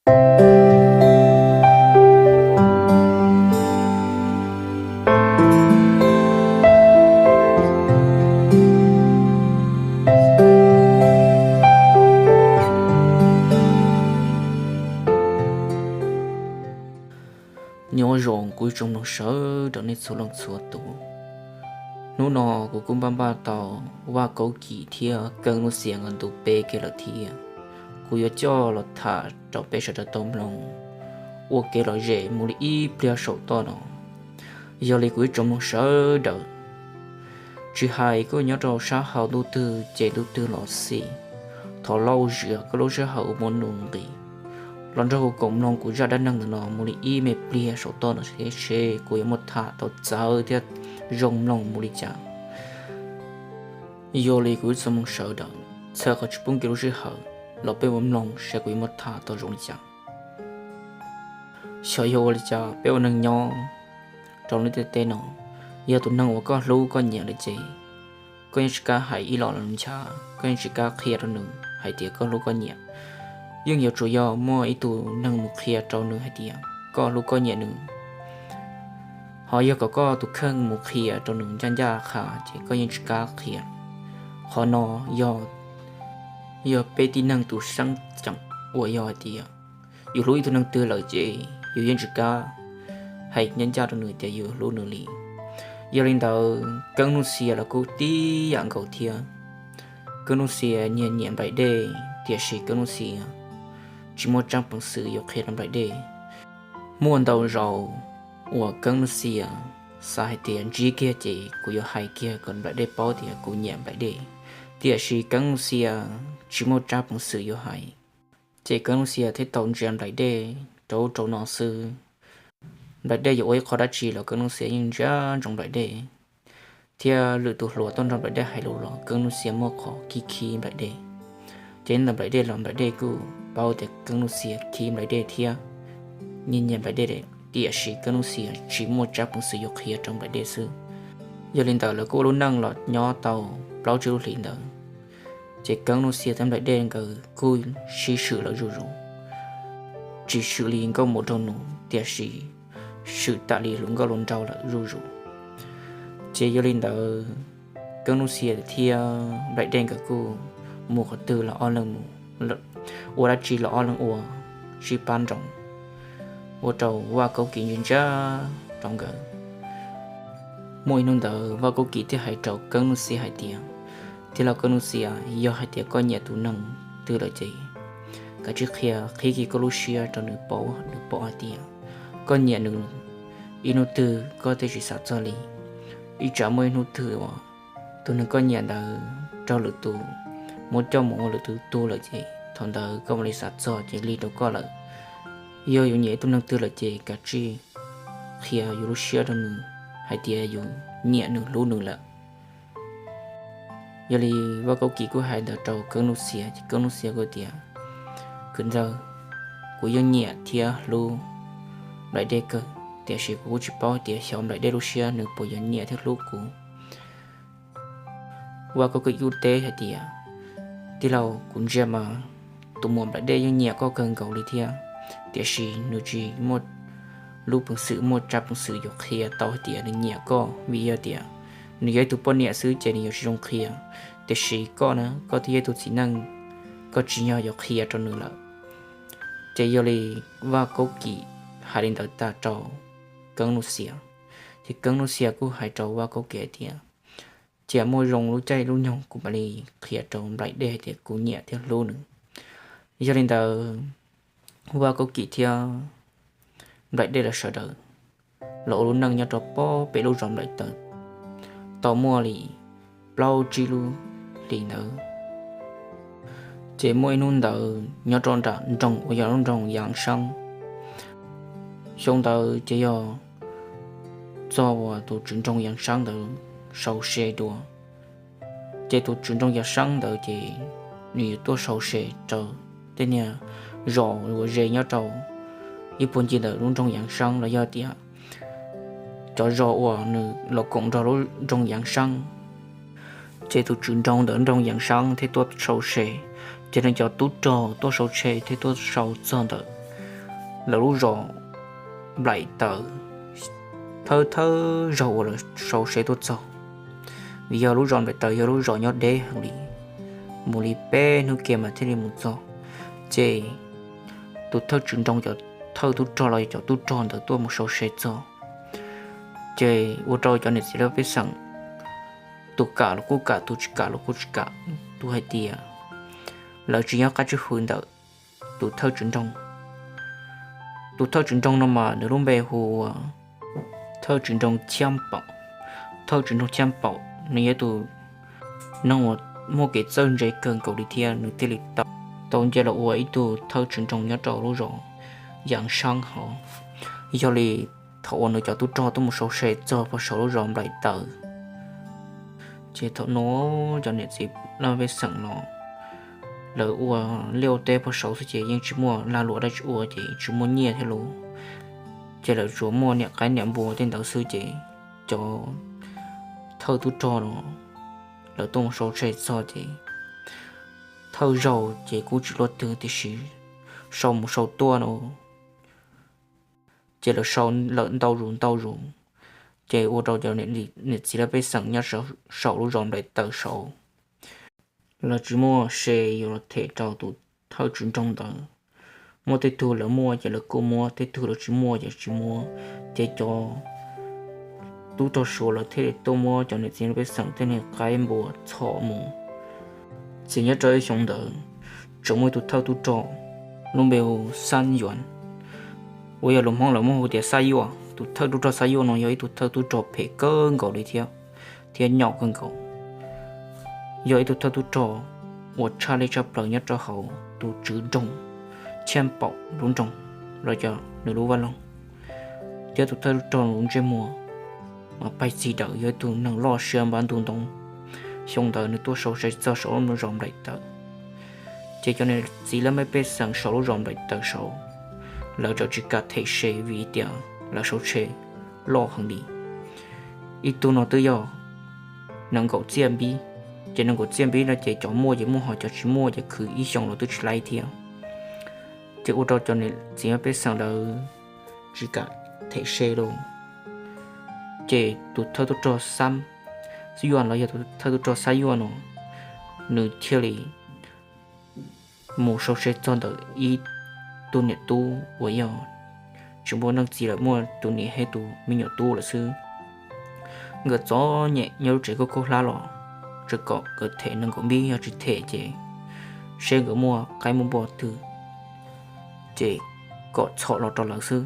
Nyob zoo kuv ib tsoom mloog sawv daws nej txhua leej txhua tus. Hnub no kuv kuj npaj npaj tau Vaj Kaub Kim thiab Keeb Nuj Xias nkawd ntu peb kiag lawm thiab. Kuv yuav coj los tham rau peb sawv daws tau mloog ua kev lom zem mus li ib pliag saum toj no. Yog li kuv ib tsoom mloog sawv daws, tsis hais koj nyob rau sab hauv ntuj twg ces ntuj twg los xij, thov lauj zias koj lub sij hawm uas muaj nuj nqis los nrog kuv koom mloog kuv zaj dab neeg ntawm no mus li ib me pliag saum toj no seb kuv yuav muaj tham tau txawv thiab zoo mloog mus li cas. Yog li kuv ib tsoom mloog sawv daws, txhawm qhov tsis pub kev lub sij hawm los peb mus mloog seb kuv yuav muaj tham tau zoo li cas. Xyov yog ua li cas peb ua neeg nyob rau lub ntiaj teb no, yog tus neeg uas koj hlub koj nyiam lawm ces koj yeej tsis kam hais ib los lus nchav, koj yeej tsis kam qhia rau nws hais tias koj hlub koj nyiam. Yeej yuav tsum yog muaj ib tug neeg mus qhia rau nws hais tias koj hlub koj nyiam nws. Ho yog kom koj tus kheej mus qhia rau nws ncaj ncaj qha ces koj yeej tsis kam qhia. Qhov no yog, yog peb tib neeg tus xeeb ceem uas yog hais tias yus hlub ib tug neeg twg lawm ces yus yeej tsis kam hais ncaj ncaj rau nws tias yus hlub nws li. Yog li ntawd Keeb Nuj Xias los kuj tib yam nkaus thiab. Keeb Nuj Xias nyiam nyiam Nplaim Dej, tiam sis Keeb Nuj Xias tsis muaj tsab peev xwm yuav qhia rau Nplaim Dej. Muaj ntau zaus uas Keeb Nuj Xias xav hais tias ntsib kiag ces kuv yuav hais kiag kom Nplaim Dej paub tias kuv nyiam Nplaim Dej, tiam sis Keeb Nuj Xias tsis muaj tsab peev xwm yuav hais. Ces Keeb Nuj Xias thiaj tau ntsia Nplaim Dej rau ub rau no xwb. Nplaim Dej yuav ua ib qho dab tsi los Keeb Nuj Xias yeej ntsia ntsoov Nplaim Dej, thiab lwm tus hluas tuaj nrog Nplaim Dej hais lus los Keeb Nuj Xias muaj qhov khib khib Nplaim Dej. Ces ntawm Nplaim Dej los Nplaim Dej kuj paub tias Keeb Nuj Xias khib Nplaim Dej thiab nyiam nyiam Nplaim Dej, tiam sis Keeb Nuj Xias tsis muaj tsab peev xwm yuav qhia rau Nplaim Dej xwb. Yog li ntawd lawv kuj ua lub neej los nyob tau plaub tsib lub hlis ntawd, ces Keeb Nuj Xias thiab Nplaim Dej nkawd kuj sib swm lawm zuj zus, tsis swm li nkauj muam nraug nus, tiam sis swm tam li hluas nkauj hluas nraug lawm zuj zus. Ces yog li ntawd, Keeb Nuj Xias thiab Nplaim Dej nkawd kuj mus qhov twg los ob leeg mus, ua dab tsi los ob leeg ua, sib pab nroos, ua rau Vaj Kaub Kim ntsia ntsia rau nkawd. Muaj ib hnub ntawd Vaj Kaub Kim thiaj hais rau Keeb Nuj Xias hais tias, tij laug Keeb Nuj Xias, yog hais tias koj nyiam tus neeg twg lawm ces kav tsij qhia, qhib kiag koj lub siab rau nws paub, nws paub hais tias koj nyiam nws, ib hnub twg koj thiaj tsis xav txog li. Ib tsam muaj ib hnub twg uas tus neeg koj nyiam ntawd raug lwm tus muab coj mus ua lwm tus tug lawm ces thaum ntawd koj mam li xav txog ces lig rau koj lawm. Yog yus nyiam ib tug neeg twg lawm ces kav tsij qhia yus lub siab rau nws hais tias yus nyiam nws hlub nws lawm. Yog li Vaj Kaub Kim kuj hais ntawd rau Keeb Nuj Xias ces Keeb Nuj Xias kuj tias, kwv ntxawg, kuv yeej nyiam thiab hlub Nplaim Dej kawg, tiam sis kuv kuj tsis paub tias xyov Nplaim Dej lub siab nws puas yuav nyiam thiab hlub kuv. Vaj Kaub Kim kuj teb hais tias, tij laug, kuv ntsia mas tus muam Nplaim Dej yeej nyiam koj kawg nkaus li thiab, tiam sis nws tsis muaj lub peev xwm, muaj tsab peev xwm yuav qhia tau hais tias nws nyiam koj, vim yog tias nws yog ib tug poj niam xwb ces nws yuav tsis zoo qhia. Tiam sis koj na, koj twb yog ib tug txiv neej, koj tsim nyog yuav qhia rau nws lawm. Ces yog li Vaj Kaub Kim hais li ntawd tag rau Keeb Nuj Xias, ces Keeb Nuj Xias kuj hais rau Vaj Kaub Kim hais tias, cia muaj zoo lub caij lub nyoog kuv mam li qhia rau Nplaim Dej hais tias kuv nyiam thiab hlub nws. Yog li ntawd, Vaj Kaub Kim thiab Nplaim Dej lawv sawv daws los ua lub neej nyob rau pob pem lub zos Nplaim Tawm tau muaj li plaub tsib lub hlis ntawd. Ces muaj ib hnub ntawd nyob rau nram nroog uas yog lub nroog Yaav Saab. Xyoo ntawd ces yog txog uas tus tswv nroog Yaav Saab ntawd sau se dua. Ces tus tswv nroog Yaav Saab ntawd ces nws yuav tuaj sau se rau tej niag zos uas ze nyob rau ib puag ncig ntawm lub nroog Yaav Saab los yog tias cov zos uas nws los koom nrog lub nroog Yaav Saab. Ces tus tswv nroog ntawm nroog Yaav Saab thiaj tuaj sau se, ces nws cov tub rog tuaj sau se thiaj tuaj sau txog ntawm lawv lub zos Nplaim Taws, thawj thawj zaug uas lawv sau se tuaj txog, vim yog lub zos Nplaim Taws yog lub zos nyob deb heev li, mus li peb hnub kiag mas thiaj li mus txog. Ces tus thawj tswv nroog, cov thawj tub rog los yog cov tub rog ntawd tuaj mus sau se txog, ces ua rau cov niam txiv laj pej xeem, tus kam los kuj kam, tus tsis kam los kuj tsis kam, tus hais tias lawv tsis nyob qab tswj hwm ntawm tus thawj tswv nroog. Tus thawj tswv nroog no mas nws lub npe hu ua thawj tswv nroog Chab Paum. Thawj tswv nroog Chab Paum nws yog ib tus neeg uas muaj kev txawj ntse kawg nkaus li thiab nws thiaj li tau nce los ua ib tug thawj tswv nroog nyob rau lub zos Yaj Saab hov. Yog li thaum uas nws cov tub rog tuaj mus sau se txog pem saum lub zos Nplaim Taws, ces thaum no cov niam txiv laj pej xeem no lawv ua liaj ua teb pem saud xwb ces yeej tsis muaj lag luam dab tsi ua ces tsis muaj nyiaj thiab lauj. Ces lawv tsuas muaj niam qaib niam npua tej ntawd xwb ces cov thawj tub rog no lawv tuaj mus sau se txog ces thawj zaug ces kuj tsis luaj twg tiam sis sau mus sau tuaj no ces lawv sau lawm ntau zus ntau zus, ces ua rau cov niam txiv laj pej xeem nyob saum lub zos Nplaim Taws saud lawv tsis muaj se yuav los them rau tus thawj tswv nroog ntawd. Muaj tej tug lawv muaj ces lawv kuj muab, tej tug lawv tsis muaj ces tsis muab, ces cov tub rog Suav lawv thiaj li tuaj muab cov niam txiv laj pej xeem tej niag qaib npua txhom mus. Ces nyob rau ib xyoo ntawd tseem muaj ib tug thawj tub rog lub npe hu Xab Yuam, uas yog lus Hmoob lawv muab hu tias Xab Yuaj. Tus thawj tub rog Xab Yuaj no yog ib tug thawj tub rog phem kawg nkaus li thiab, thiab nyaum kawg nkaus. Yog ib tug thawj tub rog uas tshaj lij tshaj plaws nyob rau hauv tus tswv nroog Chab Paum lub nroog los yog nws lub vaj loog, thiab tus thawj tub rog lub ntsej muag mas paig txig daws, yog ib tug neeg loj siab npab ntug ntoo. Xyoo ntawd nws tuaj sau se txog saum lub zos Nplaim Taws, ces cov niam txiv laj mej pej xeem saum lub zos Nplaim Taws saud lawv txawm tsis kam them se vim tias lawv sau se loj heev li. Ib tug no twb yog nees nkaum txiaj npib, ces nees nkaum txiaj npib no ces cov muaj ces muaj, ho cov tsis muaj ces khwv ib xyoos los twb tsis laib thiab. Ces ua rau cov niam txiv laj pej xeem lawv tsis kam them se lauj. Ces tus thawj tub rog Xab Yuaj los yog tus thawj tub rog Xab Yuaj no, nws thiaj li mus sau se txog ntawm ib tug niam tub uas yog tsis muaj leej txiv lawm, muaj tus niam thiab tus me nyuam tub lawm xwb. Nkawd txom nyem nyob lub tsev khaub khaub hlab los tseem kom nkawd them nees nkaum npib, yog tsis them ces seb nkawd muaj qaib muaj npua twg ces kom txhom los rau lawv xwb.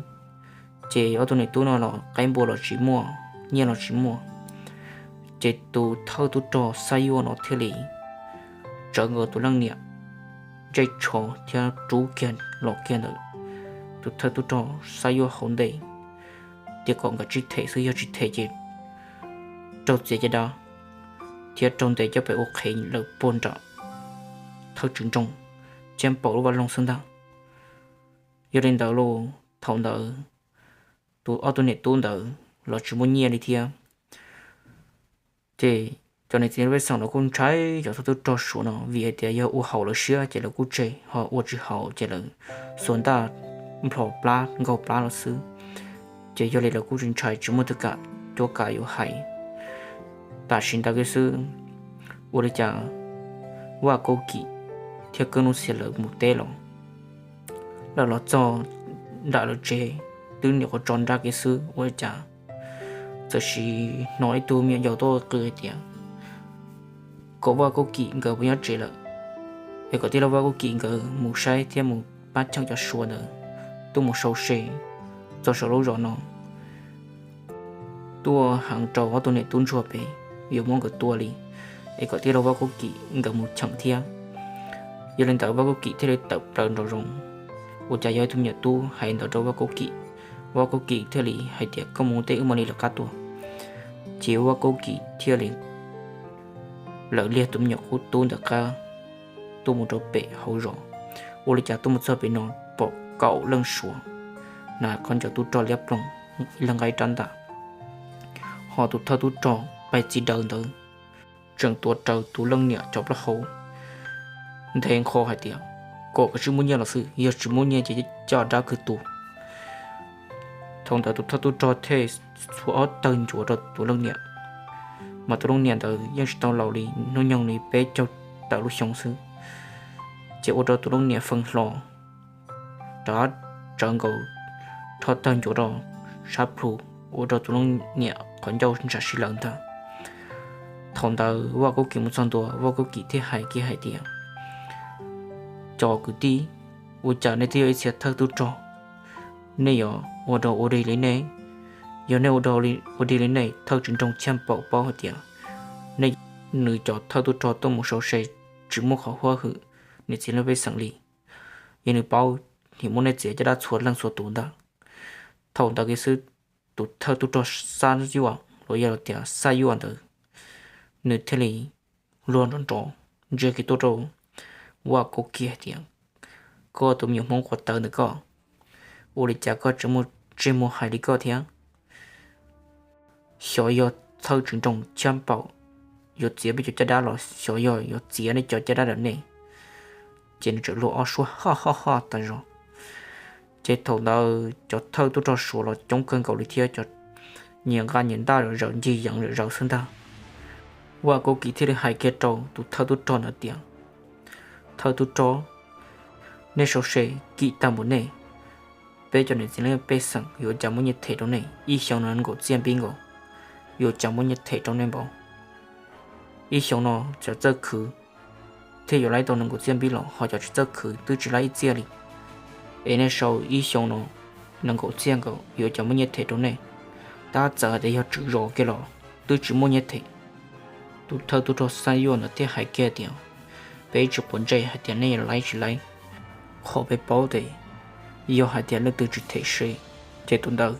Ces ob tug niam tub no los qaib npua los tsis muaj, nyiaj los tsis muaj, ces tus thawj tub rog Xab Yuaj no thiaj li tsawv nkawd tus leej niam ntsej tsho thiab rub kiag los kiag ntawm tus thawj tub rog Xab Yuaj hauv ntej, tias kom nkawd tsij them xwb, yog tsis them ces raug txiav caj dab thiab raug ntes coj pem ua qhev lawm puag nram thawj tswv nroog Chab Paum lub vaj loog xwb ntag. Yog li ntawd los thaum ntawd tus ob tug niam tub ntawd los tsis muaj nyiaj li thiab. Ces cov niam txiv pej xeem los kuj ntshai cov thawj tub rog Suav no vim hais tias yog ua haum lawv siab ces lawv kuj tseg, ho ua tsis haum ces lawv xuas ntaj nplho plab nkaug plab los xwb. Ces yog li lawv kuj tsis ntshai, tsis muaj tus kam cuab kav yuav hais. Tam sim ntawd kiag xwb, ua li cas Vaj Kaub Kim thiab Keeb Nuj Xias lawv mus teb los, lawv los txog nram lawv tsev twb nyuam qhuav tso nrab kiag xwb, ua li cas txawm sim hnov ib tug me nyuam yaus tuaj qw hais tias kom Vaj Kaub Kim nkawd puas nyob tsev lawm, es kom tij laug Vaj Kaub Kim nkawd mus saib thiab mus pab cheem cov Suav ntawd tuaj mus sau se txog saum lub zos no, tuaj heev rau ob tug niam tub ntsuag pem, yuav muab nkawd tua li, es kom tij laug Vaj Kaub Kim nkawd mus cheem thiab. Yog li ntawd Vaj Kaub Kim thiaj li tawm plaws nraum zoov, ua cas yog ib tug me nyuam tub hais ntawd rau Vaj Kaub Kim. Vaj Kaub Kim thiaj li hais tias koj mus ua ntej, wb mam li lawv qab tuaj. Ces Vaj Kaub Kim thiaj li lawv liag tus me nyuam qub tub ntawd qab tuaj mus rau pem hauv zos. Ua li cas tuaj mus txog pem no pom kaum leej Suav hnav qhov ncauj tub rog liab ploog, ib leeg nqa ib rab ntaj, ho tus thawj tub rog pais txiv daws ntawd tseem tuav rawv tus leej niam cov plaub hau, ntev nqho hais tias kom koj tsij muab nyiaj los xwb, yog tsis muab nyiaj ces coj dab kwv tus. Thaum ntawd tus thawj tub rog thiaj txhua ob tawg ncuav rau tus leej niam, mas tus leej niam ntawd yeej tsis tau laus li, hnub nyoog li peb caug tawm lub xyoo xwb, ces ua rau tus leej niam feeb hlo rov tsawv nkaus, rho tawg ncuav rau sab plhu, ua rau tus leej niam qhov ncauj ntshav si lawm ntag. Thaum ntawd Vaj Kaub Kim mus txog ntua, Vaj Kaub Kim thiaj hais kiag hais tias, cov kwv tij, ua cas nej twb yog ib txhia thawj tub rog, nej yuav ua rau ua dig li nej? Yog nej ua rau ua dig li nej, thawj tswv nroog Chaj Npaum paub hais tias nej, nws cov thawj tub rog tuaj mus sau se tsis muaj qhov huab hwm niam txiv lub pej xeem li. Yog nws paub, nws muab nej txiav caj dab txhua leej txhua tus ntag. Thaum ntawd kiag xwb, tus thawj tub rog Xab Yuaj los yog tias Xab Yuaj ntawd, nws thiaj li luag nrov nrov ntsia kiag tuaj rau Vaj Kaub Kim hais tias, koj tus me nyuam Hmoob quav tawv ntawm koj, ua li cas koj tseem muaj ntsej muag hais li koj thiab? Xyov yog thawj tswv nroog Chaj Npaum yuav txiav peb cov caj dab los xyov yog yuav txiav nej cov caj dab ntawm nej. Ces nws txawm luag ob suab ho ho ho tas zog. Ces thaum ntawd cov thawj tub rog Suav los coob kawg nkaus li thiab, cov nyias nqa nyias ntaj zom zaws ncig yees zom zaws xwb ntag. Vaj Kaub Kim thiaj li hais kiag rau tus thawj tub rog ntawd tias, thawj tub rog, nej sau se kim tag npaum nej, peb cov niam txiv lub pej xeem yuav cas muaj nyiaj them rau nej? Ib xyoos no nees nkaum txiaj npib nkaus, yuav cas muaj nyiaj them rau nej npaum? Ib xyoos no cov txawj khwv thiaj yuav laib tau nees nkaum txiaj npib los, ho cov tsis txawj khwv twb tsis laib ib txiaj li. Es nej sau ib xyoos no nees nkaum txiaj nkaus yuav cas muaj nyiaj them rau nej? Tab txawm hais tias yog tswv zos kiag los twb tsis muaj nyiaj them. Tus thawj tub rog Xab Yuaj ntawd thiaj hais kiag tias, peb tsis quav ntsej hais tias nej laib tsis laib. Qhov peb paub tias yog hais tias leej twg tsis them se, ces tus ntawd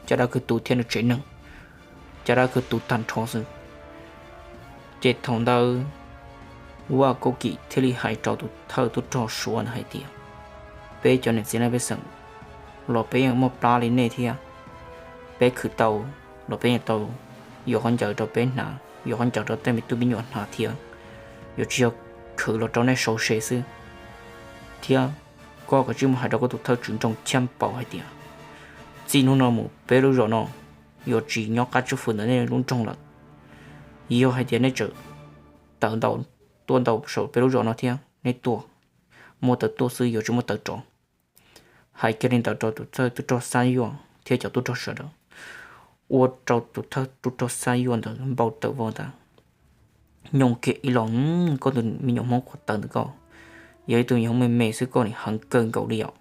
caj dab kwv tus thiab nws tsev neeg, caj dab kwv tus tag nrho xwb. Ces thaum ntawd Vaj Kaub Kim thiaj li hais rau tus thawj tub rog Suav ntawd hais tias, peb cov niam txiv lub pej xeem los peb yeej muaj plab li nej thiab. Peb khwv tau los peb yeej tau yuav khaub ncaws rau peb hnav, yuav khaub ncaws rau tej me tub me nyuam hnav thiab. Yuav tsis yog khwv los rau nej sau se xwb. Thiab koj kav tsij mus hais rau koj tus thawj tswv nroog Chaj Npaum hais tias, txij hnub no mus peb lub zos no yuav tsis nyob qab tswj fwm ntawm nej lub nroog lawm. Yog hais tias nej tseem tawm ntau tuaj ntau saum peb lub zos no thiab, nej tuaj muaj tawv tuaj xwb, yuav tsis muaj tawv rov. Hais kiag li ntawd rau tus thawj tub rog Xab Yuaj thiab cov tub rog sawv daws, ua rau tus thawj tub rog Xab Yuaj ntawd npau taws vog ntag. Nyooj kiag ib los, koj tus me nyuam Hmoob quav tawv ntawm koj, yog ib tug me nyuam Hmoob me me xwb koj nim heev kawg nkaus li os.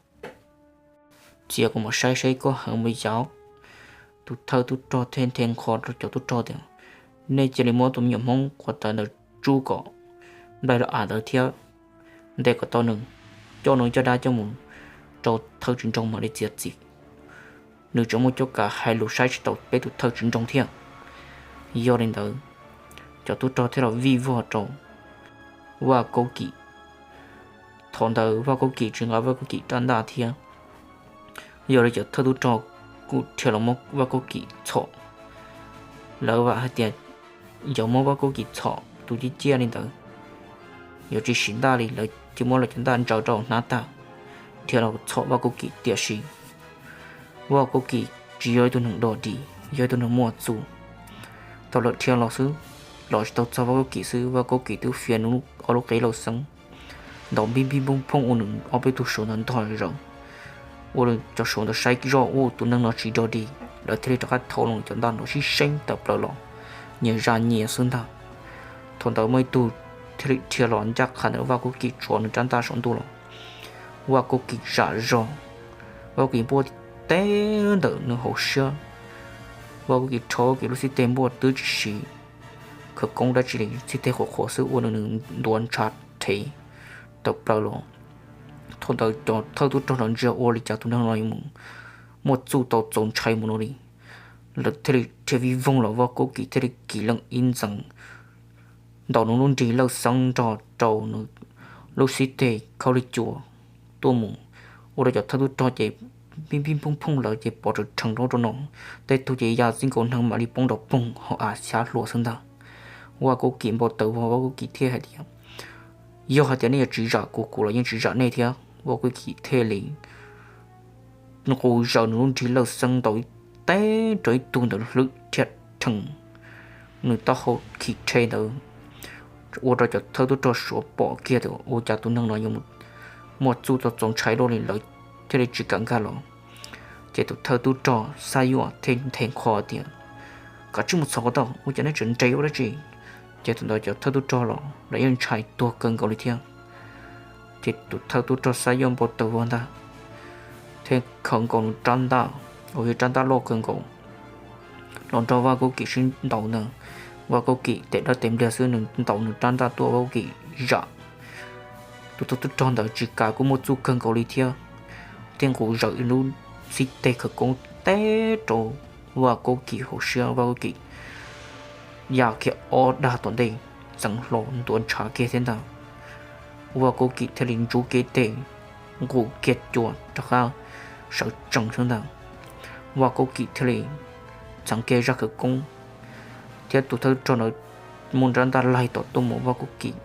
Cia kuv mam saib saib koj heev mus yav. Tus thawj tub rog thiaj nthe nqho rau cov tub rog tias, nej cia li muab tus me nyuam Hmoob quav tawv ntawd tsub kom nplaig los av ntawd thiab ntes kom tau nws, coj nws caj dab coj mus rau thawj tswv nroog mam li txiav txim. Nws tseem muaj cuab kav hais lus saib tsis taus peb tus thawj tswv nroog thiab. Yog li ntawd, cov tub rog thiaj los vij vog rau Vaj Kaub Kim. Thaum ntawd Vaj Kaub Kim tsis nqa Vaj Kaub Kim rab ntaj thiab. Yog li cov thawj tub rog kuj dhia los muab Vaj Kaub Kim txhom. Lawv vam hais tias yog muab Vaj Kaub Kim txhom tus ciaj ciaj li ntawd, yuav tsis sim ntaj li, lawv thiaj muab lawv cov ntaj ntsaws rau hnab tag, dhia los txhom Vaj Kaub Kim. Tiam sis Vaj Kaub Kim tsis yog ib tug neeg dog dig, yog ib tug neeg muaj txuj. Thaum lawv dhia los xwb, los tsis tau txog Vaj Kaub Kim xwb, Vaj Kaub Kim twb fiav nws ob lub qe lauj xeeb ntaus npib npib nphooj phooj ua nws ob peb tug suav ntawd ntog zaws, ua rau cov suav ntawd saib zoj ua tus neeg no tsis dog dig, lawv thiaj li rov qab thau los cov ntaj nrov sib seeb tawm plaws los, nyias zaj nyias xwb ntag. Thaum ntawd muaj ib tug thiaj li dhia los ncaj qha ntawm Vaj Kaub Kim tso nws rab ntaj saum ntuj los, Vaj Kaub Kim zam zog, Vaj Kaub Kim npuaj teb ntawm nws hauv siab. Vaj Kaub Kim rho Vaj Kaub Kim lub xib teg npuaj twb tsis siv khawv koob dab tsi li, xib teg qhuav qhuav xwb ua nws ntuav ntshav rhev tawm plaws los. Thaum ntawd cov thawj tub rog los ntsia ua li cas tus neeg no yuav mus muaj txuj tau txaus ntshai mus no li. Lawv thiaj li dhia vij voog los, Vaj Kaub Kim thiaj li kiv leej ib ntxees ntaus nws lub nrig lauj xeeb nrog rau nws lub xib teg khaub lig cua tuaj mus, ua rau cov thawj tub rog ces pib pib phooj phooj lawv ces pov tsawv rhees rau rau no, tej tug ces ya txij nkaus neeg mam li poob nrov poog hauv av xyab hlua xwb ntag. Vaj Kaub Kim npau taws vog, Vaj Kaub Kim thiaj hais tias, yog hais tias nej yuav tsis zam kuv, kuv los yeej tsis zam nej thiab. Vaj Kaub Kim thiaj li nqus zaws nws lub nrig lawj xeeb ntaus teb rau ib tug ntawd hlwb rhia rhees, nws taub hau khi rhe ntawd, ua rau cov thawj tub rog Suav pom kiag tias ua cas tus neeg no yuav muaj txuj txaus ntshai luaj li, lawv thiaj li tsis kam nkag los. Ces tus thawj tub rog Xab Yuaj thiaj nthe nqho tias, Kav tsij mus txhom kom tau, ua cas neb tseem nres ua dab tsi? Ces thaum ntawd cov thawj tub rog los lawv yeej ntshai tuag kawg nkaus li thiab. Ces tus thawj tub rog Xab Yuaj npau taws vog ntag, thiaj khaws nkaus nws rab ntaj uas yog rab ntaj loj kawg nkaus los nrog Vaj Kaub Kim sib ntaus ntag. Vaj Kaub Kim tes dawb tes npliag xwb, nws ntaus nws rab ntaj tuaj, Vaj Kaub Kim zam. Tus thawj tub rog ntawd tsis kam, kuj muaj txuj kawg nkaus li thiab, thiaj nqus zaws ib lub xib teg khawv koob teb rau Vaj Kaub Kim hauv siab. Vaj Kaub Kim ya kiag ob dag tom ntej, txeev hlo ntuav ntshav kiag thiab ntag. Vaj Kaub Kim thiaj li ntsub kiag tes, nqus kiag cua rov qab sawv tsees xwb ntag. Vaj Kaub Kim thiaj li txheev kiag zaj khawv koob, thiab tus thawj tub rog ntawd muab rab ntaj laig tom tuaj mus, Vaj Kaub Kim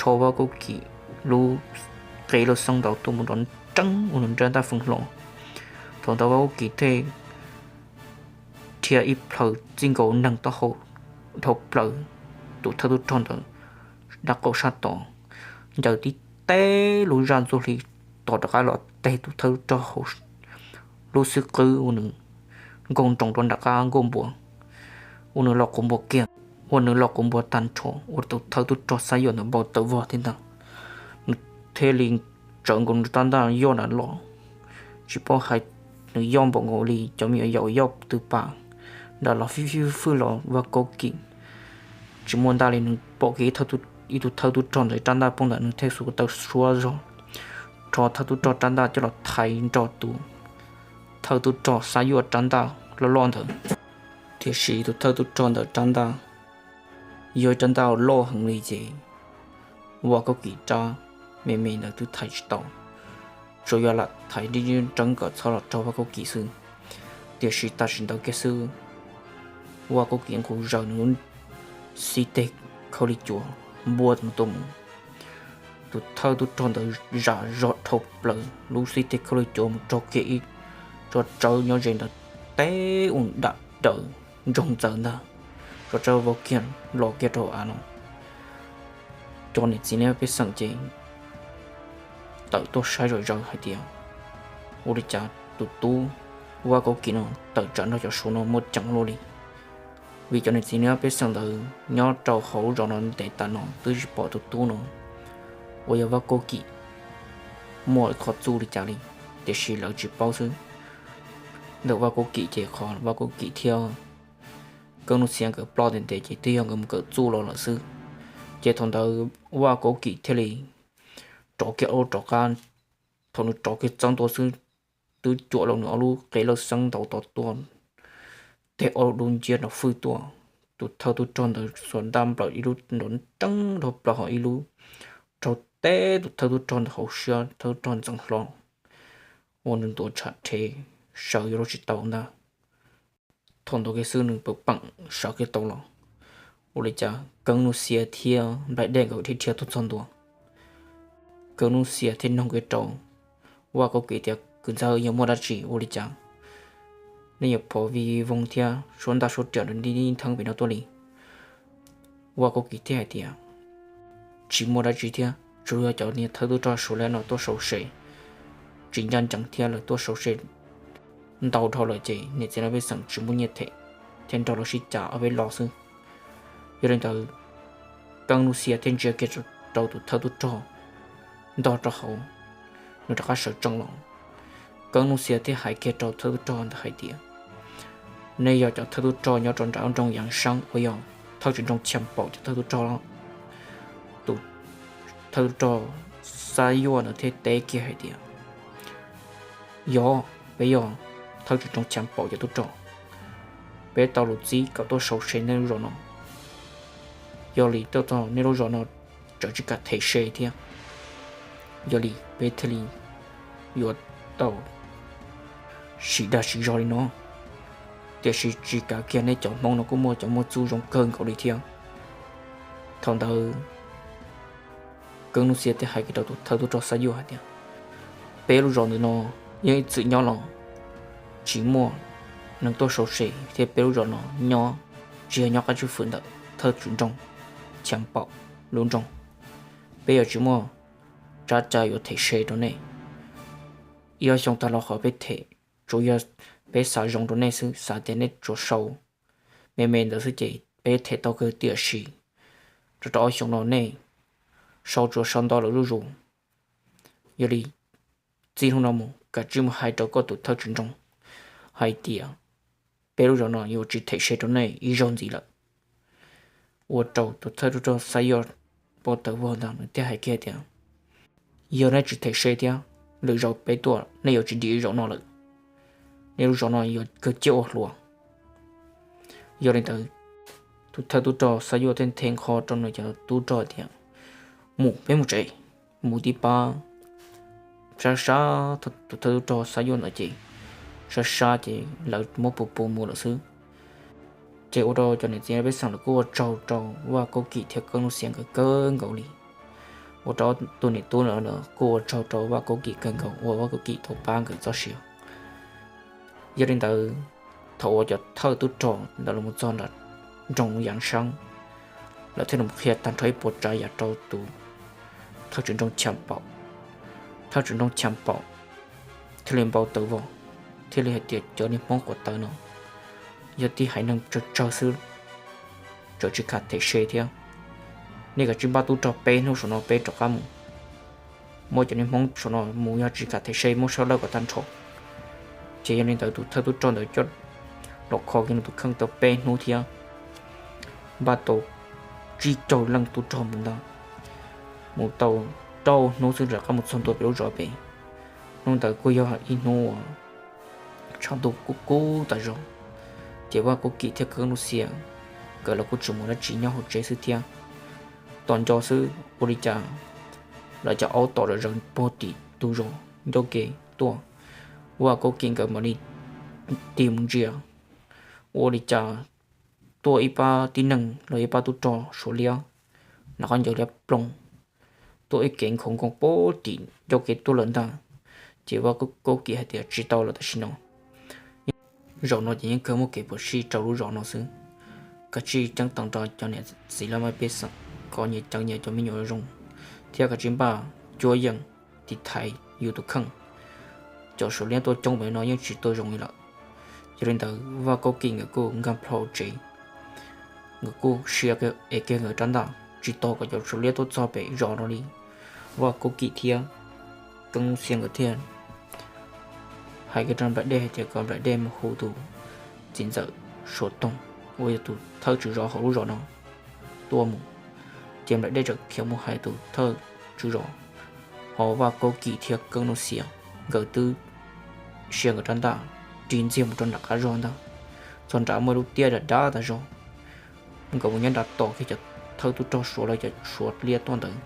rho Vaj Kaub Kim lub qe lawj xeeb ntaus tuaj mus nrov nreeb ua nws rab ntaj feeb hlo. Thaum ntawd Vaj Kaub Kim thiaj rhia ib plhaw txij nkaus neeg taub hau dhau plaws tus thawj tub rog ntawd dab qaum sab tod, ncaws tib teg lub zaj ntxuaj hli tod rov qab los teg tus thawj tub rog hauv lub xwb qwb ua nws nkaug nroos rau nram qab nkuaj npua, ua nws los quav npua kiag, ua nws los quav npua tag nrho, ua tus thawj tub rog Xab Yuaj ntawd npau taws vog thiab ntag. Nws thiaj li tsawv nkaus nws rab ntaj yoj nram los, tsis paub hais nws yoj npaum nkaus li cov me nyuam yaus yoj tw pas nram los fij fij fwj los Vaj Kaub Kim tsis muaj ntaj li. Nws pom kiag ib tug thawj tub rog ntawd rab ntaj poob ntawd, nws thiaj xuas taw suab zog rho thawj tub rog rab ntaj coj los thaiv nrog tus thawj tub rog Xab Yuaj rab ntaj loj loj ntawd. Tiam sis tus thawj tub rog ntawd rab ntaj yog ib rab ntaj loj heev li ces Vaj Kaub Kim rab me me ntawd twb thaiv tsis tau, tsuas yog lam thaiv nreeb kom txhob los raug Vaj Kaub Kim xwb. Tiam sis tam sim ntawd kiag xwb, Vaj Kaub Kim nqus zaws nws lub xib teg khaub lig cuav npuaj tuaj mus. Tus thawj tub rog ntawd zam zog dhau plaws lub xib teg khaub lig cuav mus raug kiag ib tso tsawb nyob ze ntawd teb ua dam daws ntsoog ntxaws ntag, tso tsawb vau kiag los kiag rau av no. Cov niam txiv nej pej xeem ces tawm tuaj saib zom zaws hais tias ua li cas tus tub Vaj Kaub Kim no tawm tsam nrog cov Suav no muaj ceem luaj li. Vim cov niam txiv nej pej xeem ntawd nyob rau hauv zos no ntev tas no twb tsis pom tus tub no uas yog Vaj Kaub Kim muaj qhov txuj li cas li, tiam sis lawv tsis paub xwb. Ntawm Vaj Kaub Kim ces qhov Vaj Kaub Kim thiab Keeb Nuj Xiab nkawd ploj ntev ntev ces twb yog nkawd mus kawm txuj los lawm xwb. Ces thaum ntawd Vaj Kaub Kim thiaj li rov kiag ob lub rov qab. Thaum nws rov kiag txog ntua xwb, twb cuam los nws ob lub qe lawj xeeb ntaus tod tuaj, teg ob lub dub nciab nrov fwj tuaj. Tus thawj tub rog ntawd xuas ntaj nplawm ib lub nrov nreeb dhau plaws hos ib lub raug teb tus thawj tub rog ntawd hauv siab, thawj tub rog ntxeev hlo ua nws ntuav ntshav rhe, sawv yuav luag tsis tau ntag. Thaum ntawd kiag xwb nws pam peem sawv kiag tau los, ua li cas Keeb Nuj Xiab thiab Nplaim Dej nkawd dhia dhia tuaj txog ntua. Keeb Nuj Xiab thiaj noog kiag rau Vaj Kaub Kim tias, Kwv ntxawg, yog muaj dab tsi ua li cas nej yuav phov vij voog thiab suab ntaj suab riam nrov nti ntheeb pem no tuaj li? Vaj Kaub Kim thiaj hais tias, Tsis muaj dab tsi thiab, tsuas yog cov niag thawj tub rog Suav lawv no tuaj sau se tsis ncaj ncees thiab lawv tuaj sau se ntau dhau lawm ces niam txiv lawv pej xeem tsis muaj nyiaj them thiab nrog lawv sib cav ob peb lo xwb. Yog li ntawd, Keeb Nuj Xiab thiaj ntsia kiag rau tus thawj tub rog ntog rau hauv, nws rov qab sawv tsees los. Keeb Nuj Xiab thiaj hais kiag rau thawj tub rog ntawd hais tias, Nej yog cov thawj tub rog nyob rau nram nroog Yaav Saab uas yog thawj tswm nroog Cham Paum cov thawj tub rog los? Tus thawj tub rog Xab Yuaj ntawd thiaj teb kiag hais tias, Yog, peb yog thawj tswm nroog Cham Paum cov tub rog. Peb tau lus txib kom tuaj sau se nej lub zos no. Yog li tuaj txog nej lub zos no tseem tsis kam them se thiab, yog li peb thiaj li yuav tau siv dag siv zog li no. Tiam sis tsis kav kiag, nej cov Hmoob no kuj muaj cov muaj txuj zoo kawg nkaus li thiab. Thaum ntawd Keeb Nuj Xiab thiaj hais kiag rau tus thawj tub rog Xab Yuaj hais tias, Peb lub zos ntawm no yeej ib txwm nyob los tsis muaj neeg tuaj sau se thiab peb lub zos no nyob tsis yog nyob qab tswj fwm ntawm thawj tswv nroog Cham Paum lub nroog. Peb yuav tsis muaj tsab cai yuav them se rau nej. Ib ob xyoo tag los qhov peb them tsuas yog peb xav zoo rau nej xwb, xav tias nej tsuas sau me me ntawd xwb ces peb them tau kawg, tiam sis rau rau ob xyoo no nej sau tsuas sau ntau lawm zuj zus. Yog li txij hnub no mus kav tsij mus hais rau koj tus thawj tswv nroog hais tias peb lub zos no yuav tsis them se rau nej ib zaug ntxiv lawm. Ua rau tus thawj tub rog Xab Yuaj pom tawv vog ntag, nws thiaj hais kiag tias, yog nej tsis them se thiab, lwm zaus peb tuaj nej yuav tsis dim zos no lawm. Nej lub zos no yuav kawg ciaj ua hluas. Yog li ntawd, tus thawj tub rog Xab Yuaj thiaj nthe nqho rau nws cov tub rog tias, mus, peb mus tsev, mus tib pab. Sab sab tus thawj tub rog Xab Yuaj ntawd ces sab sab ces lawv muab pus pus mus lawm xwb. Ces ua rau cov niam txiv pej xeem lawv kuj ua tsaug rau Vaj Kaub Kim thiab Keeb Nuj Xias nkawd kawg nkaus li. Ua rau tus niam tub lawv kuj ua tsaug rau Vaj Kaub Kim kawg nkaus uas Vaj Kaub Kim tau pab nkawd txoj sia. Yog li ntawd, thaum uas cov thawj tub rog ntawd los txog nram nroog Yaj Saab, lawv thiaj los qhia tag nrho ib puas tsav yam rau tus thawj tswv nroog Cham Paum. Thawj tswv nroog Cham Paum thiaj li npau taws vog, thiaj li hais tias, cov niag Hmoob quav taws no yog tib haiv neeg tsawg tsawg xwb, tseem tsis kam them se thiab. Nej kav tsij npaj tub rog peb hnub saum no peb rov qab mus. Muab cov niag Hmoob saum no mus, yog tsis kam them se muab sab lawj kom tag nrho. Ces yog li ntawd tus thawj tub rog ntawd coj los kho kiag nws tus kheej tau peb hnub thiab npaj tau tsib caug leej tub rog mus ntag. Mus tau rau hnub xwb rov qab mus txog ntua pem lub zos pem. Hnub ntawd kuj yog ib hnub uas tshav ntuj kub kub tas zog, ces Vaj Kaub Kim thiab Keeb Nuj Xias nkawd los kuj tsis mus dab tsi, nyob hauv tsev xwb thiab. Tos nco xwb ua li cas lawv cov aub tom zom zaws puag tim tus zos ncauj ke tuaj. Vaj Kaub Kim nkawd mam li tig mus ntsia, ua li cas tuaj ib pab tib neeg los ib pab tub rog Suav liab, nov qhov ncaws liab ploog, tuaj ib kev nkhaus nkoos puag tim ncauj ke tuaj lawm ntag. Ces Vaj Kaub Kim hais tias, tsis tau lawm, tam sim no zaum no ces yeej kawg muaj kev phom sij rau lub zos no xwb. Kav tsij ceeb toom rau cov niam txiv laj mej pej xeem kom nyias ceev nyias cov me nyuam zoo, thiab kav tsij npaj cuab yeej tiv thaiv yus tus kheej. Cov Suav liab tuaj coob npaum li no yeej tsis tuaj zoo li lawm. Yog li ntawd Vaj Kaub Kim nkawd kuj nkag plho tsev, nkawd kuj sia es kiag nkawd rab ntaj tsis tos kom cov Suav liab tuaj txog pem zos no li. Vaj Kaub Kim thiab Keeb Nuj Xias nkawd thiaj hais kiag rau Nplaim Dej hais tias kom Nplaim Dej mus hu tus txiv ntxawm Suav Toog uas yog tus thawj tswv zos hauv lub zos no tuaj mus. Ces Nplaim Dej txawm khiav mus hais tus thawj tswv zos, ho Vaj Kaub Kim thiab Keeb Nuj Xias nkawd twb sia nkawd rab ntaj ris ntxiag mus rau nram qab zos ntag. Txog nrad muaj ib lub tiaj dav dav tas zog, nkawd mus nyob nram tos kiag cov thawj tub rog Suav los cov Suav liab tuaj ntawd.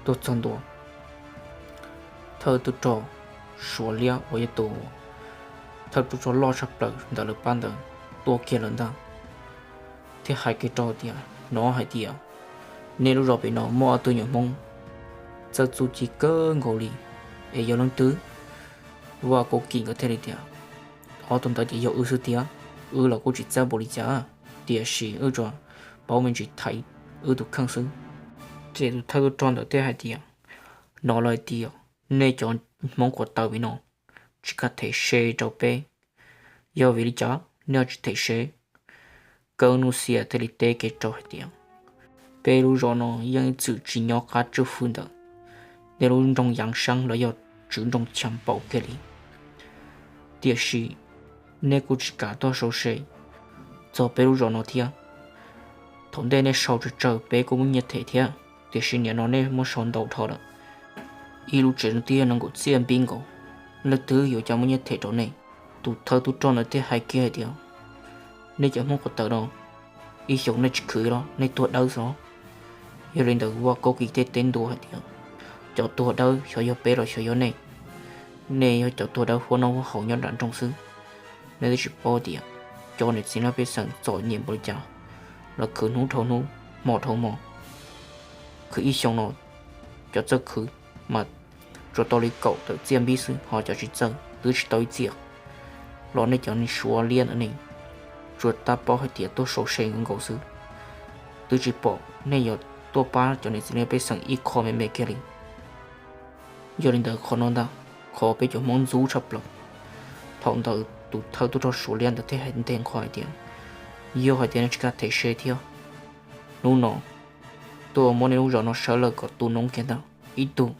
Tuaj txog ntua, thawj tub rog Suav liab uas yog tus thawj tub rog loj tshaj plaws ntawm lawv pab ntawd tuaj kiag lawm ntag, thiaj hais kiag rau tias, hnov hais tias nej lub zos pem no muaj ob tug nyuam Hmoob txawj txuj ci kawg nkaus li, es yog leej twg? Vaj Kaub Kim nkawd thiaj li tias, ob tug ntawd ces yog wb xwb tiag, wb los kuj tsis txawj npaum li cas, tiam sis wb tsuas paub me ntsis thaiv wb tus kheej xwb. Ces tus thawj tub rog ntawd thiaj hais tias, hnov lawv hais tias nej cov Hmoob quav taws pem no tsis kam them se rau peb, yog vim li cas nej ho tsis them se? Keeb Nuj Xias thiaj li teb kiag rau hais tias, peb lub zos no yeej ib txwm tsis nyob qab tswj fwm ntawm nej lub nroog Yaj Saab los yog tswv nroog Cham Paum kiag li, tiam sis nej kuj tsis kam tuaj sau se txog peb lub zos no thiab. Thaum ntej nej sau tsawg tsawg peb kuj muaj nyiaj them thiab, tiam sis nim no nej muab sau ntau dhau lawm, ib lub tsev no twb yog nees nkaum txiaj npib nkaus, leej twg yuav coj muaj nyiaj them rau nej? Tus thawj tub rog ntawd thiaj hais kiag hais tias, nej cov Hmoob quav taws no, ib xyoos nej tsis khwv los nej tuag dawb xwb. Yog li ntawd Vaj Kaub Kim thiaj teb ntua hais tias, cov tuag dawb xyov yog peb los xyov yog nej? Nej yog cov tuag dawb huab noj huab haus nyob nram nroog xwb. Nej twb tsis paub tias cov niam txiv laj mej pej xeem txom nyem npaum li cas, lawv khwv hnub dhau hnub, hmo dhau hmo, khwv ib xyoos no cov txawj khwv mas tsuas tau li kaum tawm txiaj npib xwb, ho cov tsis txawj twb tsis tau ib txiaj. los nej cov niag Suav liab ntawd ne, tsuas tab paub hais tias tuaj sau se nkaus xwb, twb tsis pom nej yuav tuaj pab cov niam txiv neej pej xeem ib qho me me kiag li. Yog li ntawd qhov no ntag, qhov peb cov Hmoob ntxub tshaj plaws. Thaum ntawd tus thawj tub rog Suav liab ntawd thiaj hais nteg nqho hais tias, yog hais tias nej tsis kam them se thiab, hnub no tuaj muab nej lub zos no sawv lawm kom tu noob kiag ntag, ib tug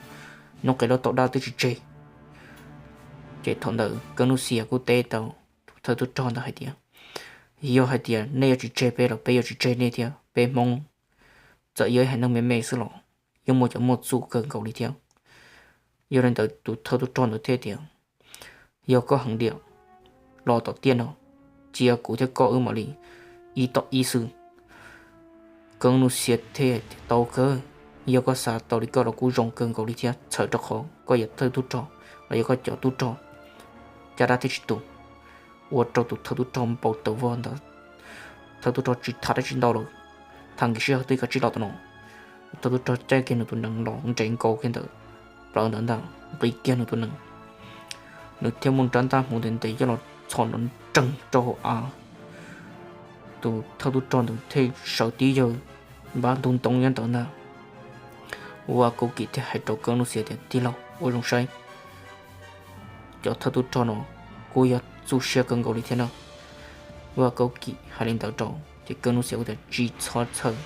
noob qes loj tau dab twb tsis tseg. Ces thaum ntawd Keeb Nuj Xias kuj teb tau tus thawj tub rog ntawd hais tias, yog hais tias nej yuav tsis tseg peb los peb yuav tsis tseg nej thiab. Peb Hmoob txawm yog ib haiv neeg me me xwb los yeej muaj cov muaj txuj kawg nkaus li thiab. Yog li ntawd tus thawj tub rog ntawd thiaj tias, yog koj heev diam, los tom tiaj no, cia kuv thiab koj wb mam li ib tom ib xwb. Keeb Nuj Xias thiaj tias, tau kawg, yog koj xav tau li koj los kuj zoo kawg nkaus li thiab, txhawm rau qhov koj yog thawj tub rog los yog koj cov tub rog caj dab thiaj tsis tu. Ua rau tus thawj tub rog npau taws vog ntawd, thawj tub rog tsis tham dab tsi ntau lawm, tham nkim sij hawm twb kav tsij los tom no. Thawj tub rog caij kiag nws tus nees los nres nkaus kiag ntawm plawv ntawd ntag, nqis kiag nws tus nees, nws thiaj muaj rab ntaj hmuv ntev ntev coj los txhos nrov nreeg rau hauv av. Tus thawj tub rog ntawd thiaj sawv tib yawg npab ntug ntoo nyob ntawd ntag. Vaj Kaub Kim thiaj hais rau Keeb Nuj Xias tias, tij laug, ua zoo saib, cov thawj tub rog no kuj yog txuj siab kawg nkaus li thiab na. Vaj Kaub Kim hais li ntawd rau ces Keeb Nuj Xias kuj tias, tsis txhob txhawj,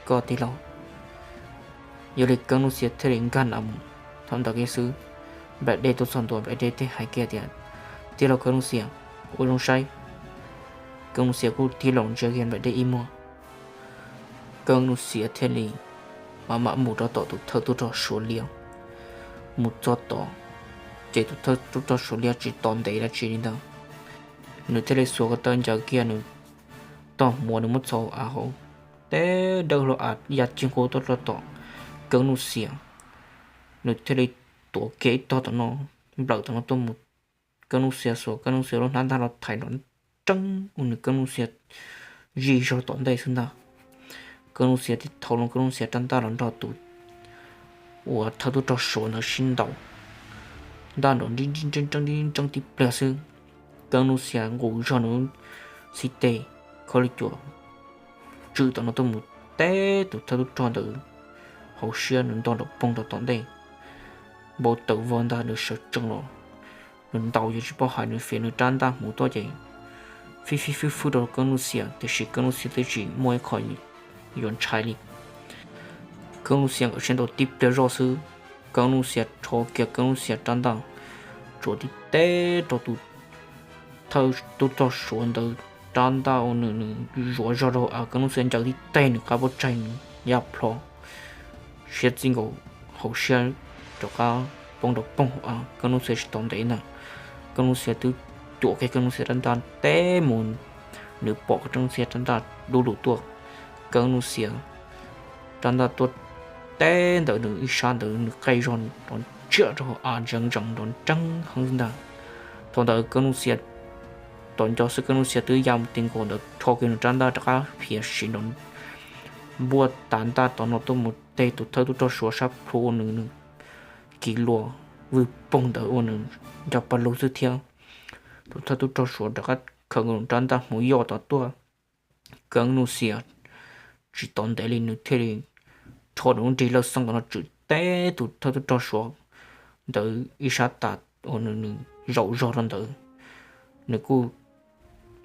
koj tij laug. Yog li Keeb Nuj Xias thiaj li nkag nav mus. Thaum ntawd kiag xwb, Nplaim Dej tuaj txog ntua, Nplaim Dej thiaj hais kiag tias, tij laug Keeb Nuj Xias, ua zoo saib. Keeb Nuj Xias kuj tig los ntsia kiag Nplaim Dej ib muag. Keeb Nuj Xias thiaj li mam mam mus rau tom tus thawj tub rog Suav liab. Mus txog tod, ces tus thawj tub rog Suav liab tsis tos ntev dab tsi li ntag, nws thiaj li xuas ko taw ncaws kiag nws tog muav nws muab txhos av hauv, teb dawb hlo av ya cig nqua tuaj rau tom Keeb Nuj Xias. Nws thiaj li tuav kiag ib tog tom no, nplawm tom no tuaj mus. Keeb Nuj Xias xuas Keeb Nuj Xias lub hnab ntaj los thaiv nrov nreeb ua nws Keeb Nuj Xias zij zog tom ntej xwb ntag. Keeb Nuj Xias thiaj thau loo Keeb Nuj Xias rab ntaj los nrog tus uas thawj tub rog Suav ntawd sib ntaus, ntaj nrov nreeb nreeb nreeb tib pliag xwb. Keeb Nuj Xias nqus zog nws xib teg khaub lig cuam tswm tom no tuaj mus teb tus thawj tub rog ntawd hauv siab, nws nto nrov poog rau tom ntej. Npau taws vog ntag, nws sawv tsees los, nws ntaus yeej tsis paub hais, nws fiav nws rab ntaj hmuv tuaj ces fij fij fwb fwb rau Keeb Nuj Xias, tiam sis Keeb Nuj Xias twb tsis muaj ib qho yuav ntshai li. Keeb Nuj Xias nkawd sib ntaus tib pliag zoj xwb, Keeb Nuj Xias rho kiag Keeb Nuj Xias rab ntaj tsuav tib teb rau tus thawj tub rog Suav ntawd rab ntaj ua nws nws zuav zog rau hauv av. Keeb Nuj Xias ncaws tib teg nws qab pob tsaig nws ya plho, siab txij nkaus hauv siab rov qab poob nrov poog hauv av. Keeb Nuj Xias tsis tos ntev ntag, Keeb Nuj Xias twb cuam kiag Keeb Nuj Xias rab ntaj teb mus, nws pom Keeb Nuj Xias rab ntaj dub lug tuaj. Keeb Nuj Xias rab ntaj tuaj teb ntawm nws ib sab ntawd, nws qaij zog nrov ntsiag rau hauv av ntseev ntsees nrov nreeb heev ntag. Thaum ntawd Keeb Nuj Xias tom nco xwb, Keeb Nuj Xias twb ya mus ti nkaus ntawd rho kiag nws rab ntaj rov qab phiav siv nrov npuaj tas ntaj tom no tuaj mus teb tus thawj tub rog Suav sab plhu ua nws nws kiv luas vwg poog ntawd ua nws nco pa lug xwb thiab. Tus thawj tub rog Suav rov qab khaws nkaus nws rab ntaj hmuv yoj tom tuaj. Keeb Nuj Xias tsis tos ntev li nws thiaj li rho nws lub nrig lawj xeeb tom no tswm teb tus thawj tub rog Suav ntawd ib sab tas ua nws nws zaum zog rau ntawd. Nws kuj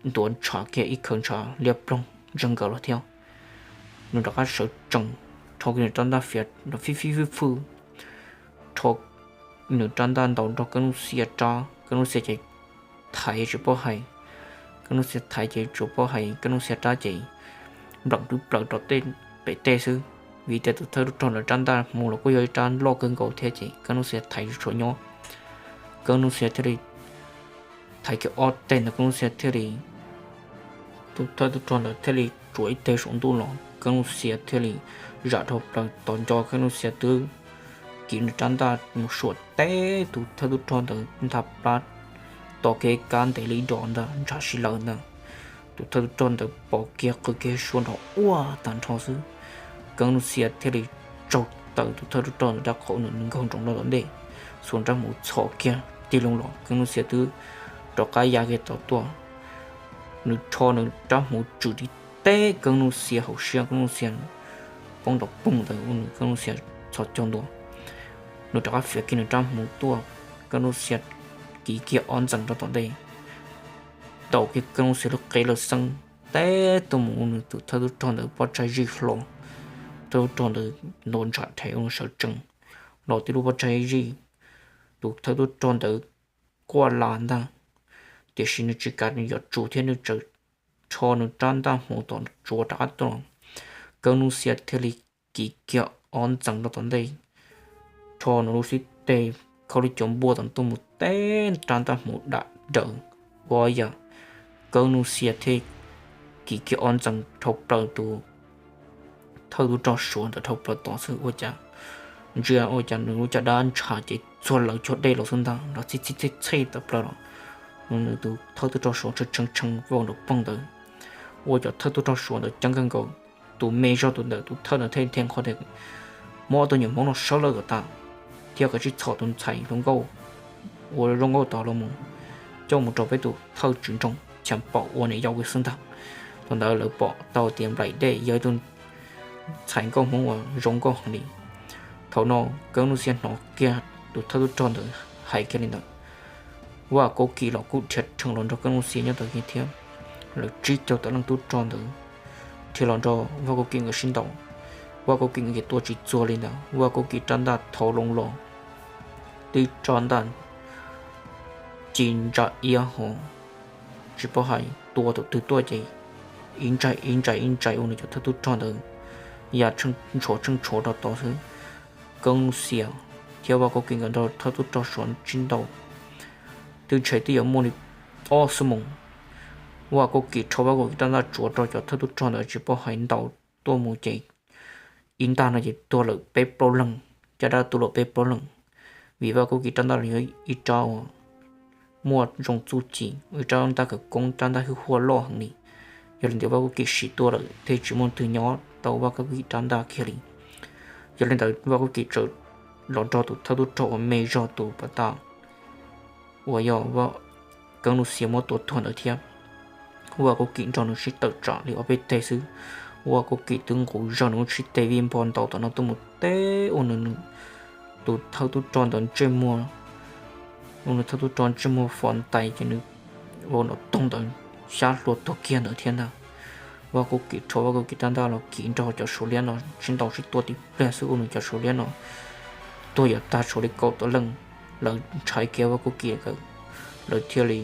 ntuav ntshav kiag ib khawv ntshav liab ploog ntseeg nkaus los thiab. Nws rov qab sawv tsees rho kiag nws rab ntaj fiav nrov fij fij fwj fwj, rho nws rab ntaj ntaus nrog Keeb Nuj Xias rab, Keeb Nuj Xias ces thaiv tsis paub hais, Keeb Nuj Xias thaiv ces tsis paub hais, Keeb Nuj Xias rab ces nplam twb plaws rau tej pem tej xwb. Vim tias tus thawj tub rog ntawd rab ntaj hmuv los kuj yog ib rab loj kawg nkaus thiab ces Keeb Nuj Xias thaiv tsis tshua nyob. Keeb Nuj Xias thiaj li thaiv kiag ob teg ntawd Keeb Nuj Xias thiaj li, tus thawj tub rog ntawd thiaj li tsuav ib teg saum ntuj los, Keeb Nuj Xias thiaj li zam dhau plaws tos nco Keeb Nuj Xias twb kiv nws rab ntaj mus suam teb tus thawj tub rog ntawd ntha plab to kiag kab ntev li ib dos ntag ntshav si lawm ntag. Tus thawj tub rog ntawd pom kiag qw kiag suab nrov ua tag nrho xwb. Keeb Nuj Xias thiaj li tsaug tawm tus thawj tub rog ntawd rab qau, nws nkaug nroos rau tom ntej, xuas nrab hmuv txhos kiag tig loo los Keeb Nuj Xias twb rov qab ya kiag tod tuaj. Nws rho nws rab hmuv tswm tib teb Keeb Nuj Xias hauv siab, Keeb Nuj Xias poob nrov poog ntawd, ua nws Keeb Nuj Xias txhos caug ntua. Nws rov qab fiav kiag nws rab hmuv tuaj, Keeb Nuj Xias kiv kiag ob ntxees rau tom ntej, ntaus kiag Keeb Nuj Xias lub qe lawj xeeb teb tuaj mus ua nws tus thawj tub rog ntawd pob tsaig zij hlo. Thawj tub rog ntawd nto ntshav rhe ua nws sawv tsees los tib lub pob tsaig zij, tus thawj tub rog ntawd quaj las ntag, tiam sis nws tsis kam yuav tsum thiab nws tseem rho nws rab ntaj hmuv tom tsuav rov qab tuaj. Keeb Nuj Xias thiaj li kiv kiag ob ntxees rau tom ntej, rho nws lub xib teg khaub lub cuav npuaj tom tuaj mus teb rab ntaj hmuv dam daws. Ua yam Keeb Nuj Xias thiaj kiv kiag ob ntxees dhau plaws tus thawj tub rog Suav ntawd dhau plaws tod xwb. Ua cas ntsia ua cas nws lub caj dab ntshav ces txuag lawv cuag dej los xwb ntag, nrov txhij txhij txhij txhij tawm plaws los. Nws tus thawj tub rog Suav tshee tshee tshee vau nrov poog ntawd, ua cov thawj tub rog Suav ntawd ceeb kawg nkaus. Tus me zog tus ntawm tus thawj ntawd thiaj li nthe nqho tias, muab ob tug nyuam hmoob no sawb lawm kom tas, thiab kom tsij txhom tus ntxhais hluas nkauj uas zoo nkauj tod los mus coj mus rau peb tus thawj tswv nroog Cham Paum ua niam yau xwb ntag. Thaum ntawd lawv pom tau tias Nplaim Dej yog ib tug ntxhais nkauj hmoob uas zoo nkauj heev li. Thaum no Keeb Nuj Xias hnov kiag tus thawj tub rog ntawd hais kiag li ntawd, Vaj Kaub Kim los kuj dhia rhees los nrog Keeb Nuj Xias nyob tom kiag thiab. Lawv tsib caug tawm leej tub rog ntawd dhia los nrog Vaj Kaub Kim nkawd sib ntaus. Vaj Kaub Kim nkawd ces tua tsis txuag li ntawd, Vaj Kaub Kim rab ntaj thau loo los, tib rab ntaj ci ntsa iab ho tsis paub hais tua thaum twg tuaj ces ib ntsais ib ntsais ib ntsais ua nws cov thawj tub rog ntawd ya tsheej ntshuav tsheej ntshuav rau tod xwb. Keeb Nuj Xias thiab Vaj Kaub Kim nkawd nrog thawj tub rog Suav sib ntaus twb ntshe twb yuav muaj li ob xuab moos. Vaj Kaub Kim rho Vaj Kaub Kim rab ntaj tsuav rau cov thawj tub rog ntawd tsis paub hais ntaus tuaj mus ces ib ntaj no ces tuag lawm peb plaub leeg, caj dab tuag lawm peb plaub leeg. Vim Vaj Kaub Kim rab ntaj los yog ib rab uas muaj zoo txuj ci, ib rab ntaj khawv koob, rab ntaj hwj huaj loj heev li. Yog li ntawd Vaj Kaub Kim siv tuaj lawm thiaj tsis muaj leej twg nyob tau Vaj Kaub Kim rab ntaj kiag li. Yog li ntawd Vaj Kaub Kim txawm los nrog tus thawj tub rog uas me zog tus pas tas uas yog Keeb Nuj Xias muab tua tuag ntawd thiab. Vaj Kaub Kim nrog nws sib tawm tsam li ob peb teg xwb, Vaj Kaub Kim twb nqus zog nws lub sib teg vij npog ntaus tom no tuaj mus teb ua nws tus thawj tub rog ntawd ntsej muag, ua nws thawj tub rog ntsej muag fov ntais ces nws vau nrov toog ntawd xyab hlua tuag kiag ntawd thiab ntag. Vaj Kaub Kim rho Vaj Kaub Kim rab ntaj los kiv nrog cov Suav liab no sib ntaus sib tua tib pliag xwb ua nws cov Suav liab no tuag yav tag Suav li kaum tawm leej. Lawv ntshai kiag Vaj Kaub Kim nkawd, lawv thiaj li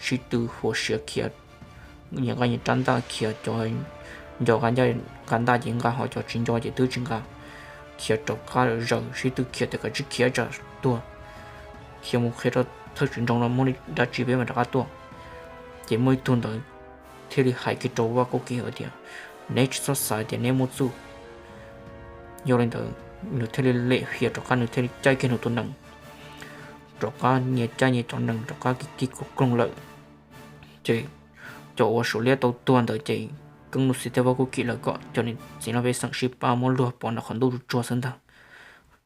sib tw huas siav khiav, nyias nqa nyias rab ntaj khiav, cov nco nqa ntaj ces nqa, ho cov tsis nco ces twb tsis nqa, khiav rov qab zaws sib tw khiav tias kom tsij khiav tsam tuag, khiav mus qhia rau thawj tswv nroog no muaj li dab tsi peb mam rov qab tuaj. Ces muaj ib tug ntawd thiaj li hais kiag rau Vaj Kaub Kim hais tias, neb tsis txhob xav tias neb muaj txuj. Yog li ntawd nws thiaj li lem hiam rov qab, nws thiaj li caij kiag nws tus nees rov qab, nyias caij nyias cov nees rov qab kiv kiv koog koog lawm. Ces cov uas Suav liab tau tuag ntawd ces Keeb Nuj Xias thiab Vaj Kaub Kim lawv kom cov niam txiv no pej xeem sib pab muab luag pov nram qhov ntuj tsuag tsuag xwb ntag.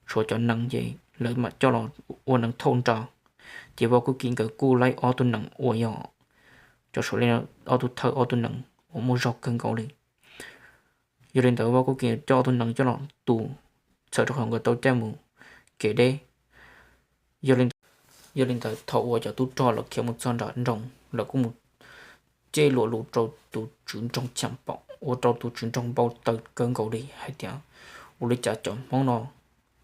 Tshuav cov nees ces lawv mam coj los ua nees thauj nra. Ces Vaj Kaub Kim nkawd kuj laib ob tug nees uas yog cov Suav liab ob tug thawj ob tug nees uas muaj zog kawg nkaus li. Yog li ntawd Vaj Kaub Kim coj ob tug nees coj los tu txhawm rau qhov nkawd tau caij mus kev deb. Yog li ntawd thaum uas cov tub rog lawv khiav mus txog nram nroog, lawv kuj mus cej luam lus rau tus tswv nroog Cham Paum, ua rau tus tswv nroog npau taws kawg nkaus li hais tias, ua li cas cov Hmoob no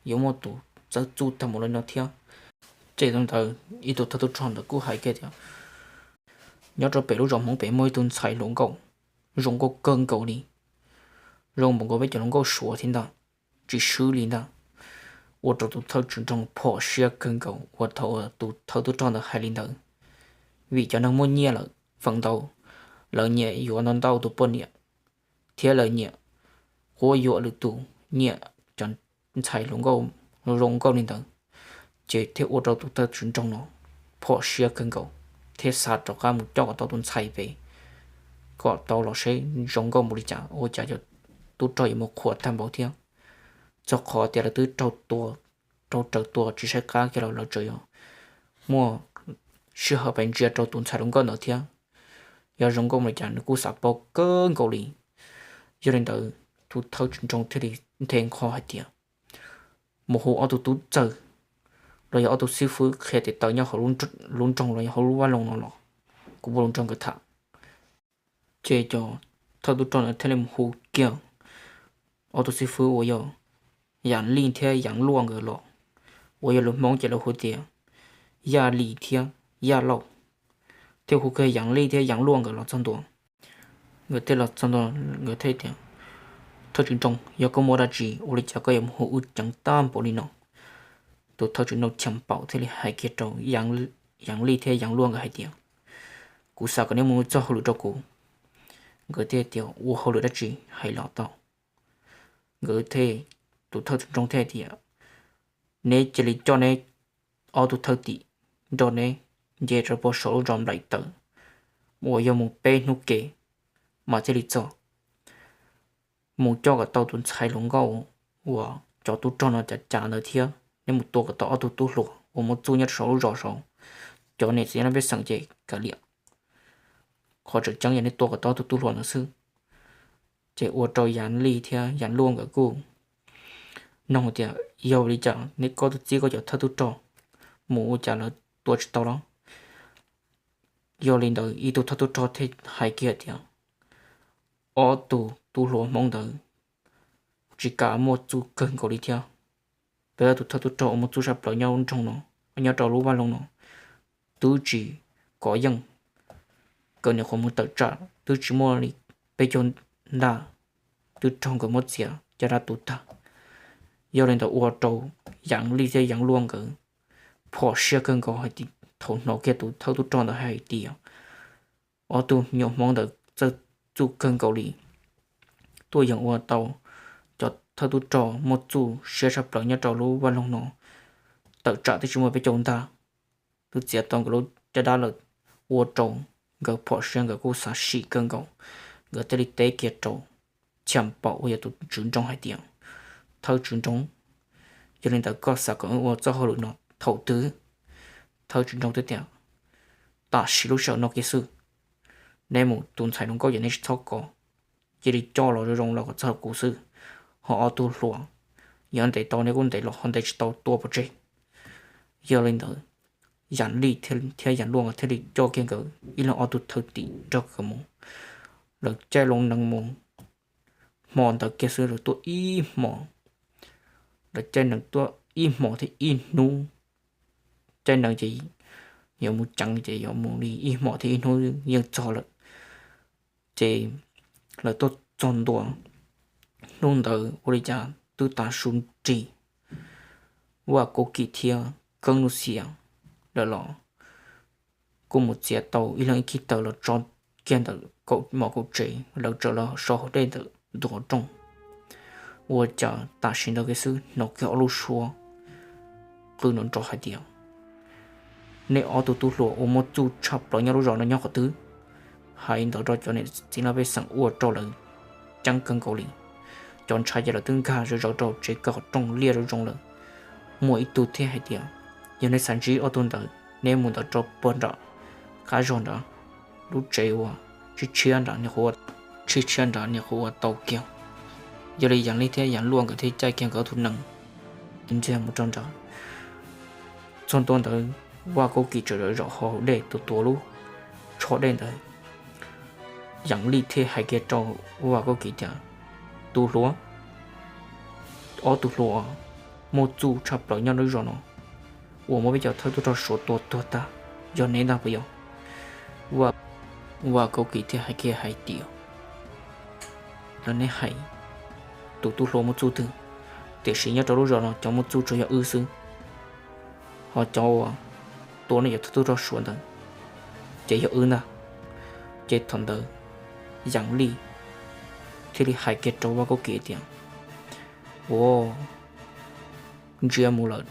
yuav muaj tus txawj txuj tag mus li no thiab. Ces thaum ntawd ib tug thawj tub rog ntawd kuj hais kiag tias, nyob rau pem lub zos Hmoob pem muaj ib tug ntxhais hluas nkauj zoo nkauj kawg nkaus li, zoo npaum nkaus peb cov hluas nkauj Suav thiab ntag, tsis swb li ntag. Ua rau tus thawj tswv nroog phom siab kawg nkaus uas thaum tus thawj tub rog ntawd hais li ntawd, vim cov neeg muaj nyiaj lawm feem ntau lawv nyiam yuav ntau ntau tus poj niam, thiab lawv nyiam quab yuam lwm tus, nyiam cov ntxhais hluas nkauj zoo nkauj li ntawd. Ces thiaj ua rau tus thawj tswv nroog no phom siab kawg nkaus, thiaj xav rov qab mus coj kom tau tus ntxhais pem, kom tau los seb zoo nkauj npaum li cas, ua cas cov tub rog yuav mus qhuas tag npaum thiab. Txog qhov tias lawv twb raug tua, raug raws tua tsis saib qab kiag los lawv tseem yuav muaj sij hawm pes ntsia rau tus ntxhais hluas nkauj ntawd thiab. Yog zoo nkauj li cas nws kuj xav paub kawg nkaus li. Yog li ntawd, tus thawj tswv nroog thiaj li nthe nqho hais tias mus hu ob tug tub txawj los yog ob tug xib fwb qhia tes taw nyob hauv lub nroog los yog hauv lub vaj loog no los kuv muaj lus nrog nkawd tham. Ces cov thawj tub rog ntawd thiaj li mus hu kiag ob tug xib fwb uas yog Yaj Lij thiab Yaj Luaj nkawd los, uas yog lus Hmoob ces lawv hu tias Yaj Lis thiab Yaj Lauj, thiab hu kiag Yaj Lij thiab Yaj Luaj nkawd los txog ntua. Nkawd thiaj los txog ntua, nkawd thiaj tias, Thawj tswv nroog, yog koj muaj dab tsi ua li cas koj yuav mus hu wb ceev tag npaum li no? Tus thawj tswv nroog Cham Paum thiaj li hais kiag rau Yaj Lij thiab Yaj Luaj nkawd hais tias, Kuv xav kom neb mus txoj hauj lwm rau kuv. Nkawd thiaj tias, Ua hauj lwm dab tsi hais los tau. Nkawd thiaj, tus thawj tswv nroog thiaj tias, Neb cia li coj neb ob tug thwj tim nrog neb nce rau puag saum lub zos Nplaim Tawm, uas yog mus peb hnub ke mas thiaj li txog. Mus coj kom tau tus ntxhais hluas nkauj uas cov tub rog no cav cav ntawd thiab neb mus tua kom tau ob tug tub hluas uas muaj txuj nyob rau saum lub zos saud. Cov niam txiv nyob pej xeem ces kav liam, qhov tseem ceeb yog neb tua kom tau ob tug tub hluas ntawd xwb. Ces ua rau Yaj Lij thiab Yaj Luaj nkawd kuj nug tias, Yog li cas neb koj tub txib koj cov thawj tub rog mus ua cas lawv tua tsis tau los? Yog li ntawd ib tug thawj tub rog thiaj hais kiag tias, Ob tug tub hluas Hmoob ntawd tsis kam muaj txuj kawg nkaus li thiab. Peb ob tug thawj tub rog uas muaj txuj tshaj plaws nyob nroog no, nyob rau lub vaj loog no, twb tsis kov yeej, nkawd nyuam qhuav mus tawm tsam twb tsis muaj li peb caug ntag, twb raug nkawd muab txiav caj dab tu tag. Yog li ntawd ua rau Yaj Lij thiab Yaj Luaj nkawd phom siab kawg nkaus hais tias, thaum hnov kiag tus thawj tub rog ntawd hais tias ob tug me nyuam Hmoob ntawd txawj txuj kawg nkaus li, tuaj yeem ua tau cov thawj tub rog muaj txuj siab tshaj plaws nyob rau lub vaj loog no tawm tsam twb tsis muaj peb caug ntag, twb txiav tau nkawd lub caj dab lawm. Ua rau nkawd phom siab, nkawd kuj xav sim kawg nkaus, nkawd thiaj li teb kiag rau Cham Paum uas yog tus tswv nroog hais tias, Thawj tswv nroog, yog li ntawd koj xav kom wb ua txoj hauj lwm no thaum twg? Thawj tswv nroog thiaj tias, Tam sim lub sij hawm no kiag xwb. Neb mus, tus ntxhais hluas nkauj ces neb tsis txhob kov, cia li coj los zoo zoo los kom txog kuv xwb. Ho ob tug hluas, yog ntes tau neb kuj ntes los, ho ntes tsis tau tua pov tseg. Yog li ntawd, Yaj Lij thiab Yaj Luaj thiaj li coj kiag nkawd ib leeg ob tug thwj tim nrog nkawd mus. Lawv caij loo nees mus, hmo ntawd kiag xwb lawv tuaj ib hmos, lawv caij nees tuaj ib hmos thiab ib hnub. Caij nees ces yuav mus ceev ces yuav mus li ib hmos thiab ib hnub yeej txog lawm. Ces lawv tuaj txog ntua, hnub ntawd ua li cas twb tav su nrig, Vaj Kaub Kim thiab Keeb Nuj Xias lawv los kuj mus txiav tau ib leeg ib khib taws los tso kiag ntawm kaum mom kaum tsev, lawv txawm los so hauv dej ntawm ntug qhov rooj. Ua cas tam sim ntawd kiag xwb hnov kiag ob lub suab qw nrov nrov hais tias, Neb ob tug tub hluas uas muaj txuj tshaj plaws nyob lub zos no nyob qhov twg? Hais ntawd rau cov niam txiv laj pej xeem ua rau lawv ceeb kawg nkaus li. Cov ntshai ces lawv twb nkag zom zaws rau tsev kaw qhov rooj liaj zoo zoo lawm. Muaj ib tug thiaj hais tias, Yog neb xav ntsib ob tug ntawd, neb mus ntawd rau puag nram qab zog nrad, lub tsev uas tshiab tshiab nrad, tshiab tshiab nrad niag qhuav ua tau kiag. Yog li Yaj Lij thiab Yaj Luaj nkawd thiaj caij kiag nkawd ob tug nees ntxiag mus rau nrad. Txog ntua ntawd, Vaj Kaub Kim tseem zaum zaum hauv dej tua tua lub tsho dej ntawd. Yaj Lij thiaj hais kiag rau Vaj Kaub Kim tias, Tus hluas, ob tug hluas muaj txuj tshaj plaws nyob lub zos no uas muab peb cov thawj tub rog Suav tua tuag tag, yog neb ntag puas yog? Vaj Kaub Kim thiaj hais kiag hais tias, Yog neb hais, tus tub hluas muaj txuj twg? Tiam sis nyob rau lub zos no cov muaj txuj tsuas yog wb xwb, ho cov uas tua nej cov thawj tub rog Suav ntawd ces yog wb ntag. Ces thaum ntawd Yaj Lij thiaj li hais kiag rau Vaj Kaub Kim tias, Ua, ntsia mus lawm,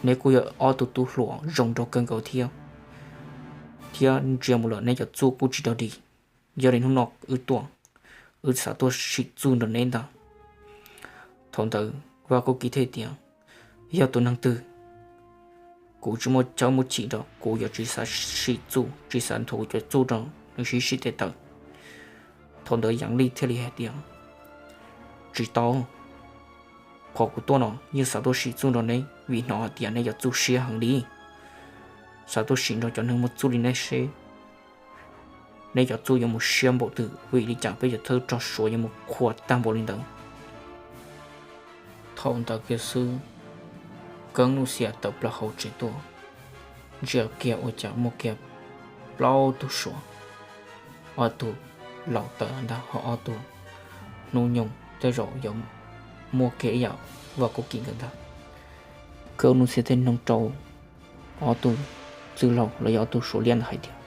neb kuj yog ob tug tub hluas zoo nraug kawg nkaus thiab, thiab ntsia mus lawm neb cov txuj kuj tsis dog dig. Yog li hnub no wb tuaj, wb xav tuaj sim txuj nrog neb ntag. Thaum ntawd Vaj Kaub Kim thiaj tias, Yog tus neeg twg? kuv tsis muaj chaw muaj chim rau, kuv yuav tsis xav sim txuj, tsis xav nthuav kuv cov txuj rau nws sib sim tes taw. Thaum ntawd Yaj Lij thiaj li hais tias, tsis tau, qhov kuv tuaj no yeej xav tuaj sim txuj nrog neb, vim hnov hais tias neb cov txuj siab heev li. Xav tuaj sim nrog cov neeg muaj txuj li neb seb neb cov txuj yuav mus siab npaum twg, vim li cas peb cov thawj rog Suav yuav mus qhuas tag npaum li ntawd. Thaum ntawd kiag xwb, Keeb Nuj Xias tawm plaws hauv tsev tuaj, ntsia kiag ua cas muaj kiag plaub tug Suav, ob tug laus tawm ntag, ho ob tug hnub nyoog tej zaum yuav muaj kiag ib yam Vaj Kaub Kim nkawd ntag. Keeb Nuj Xias thiaj nug rau ob tug txwj laug los yog ob tug Suav liab ntawd hais tias,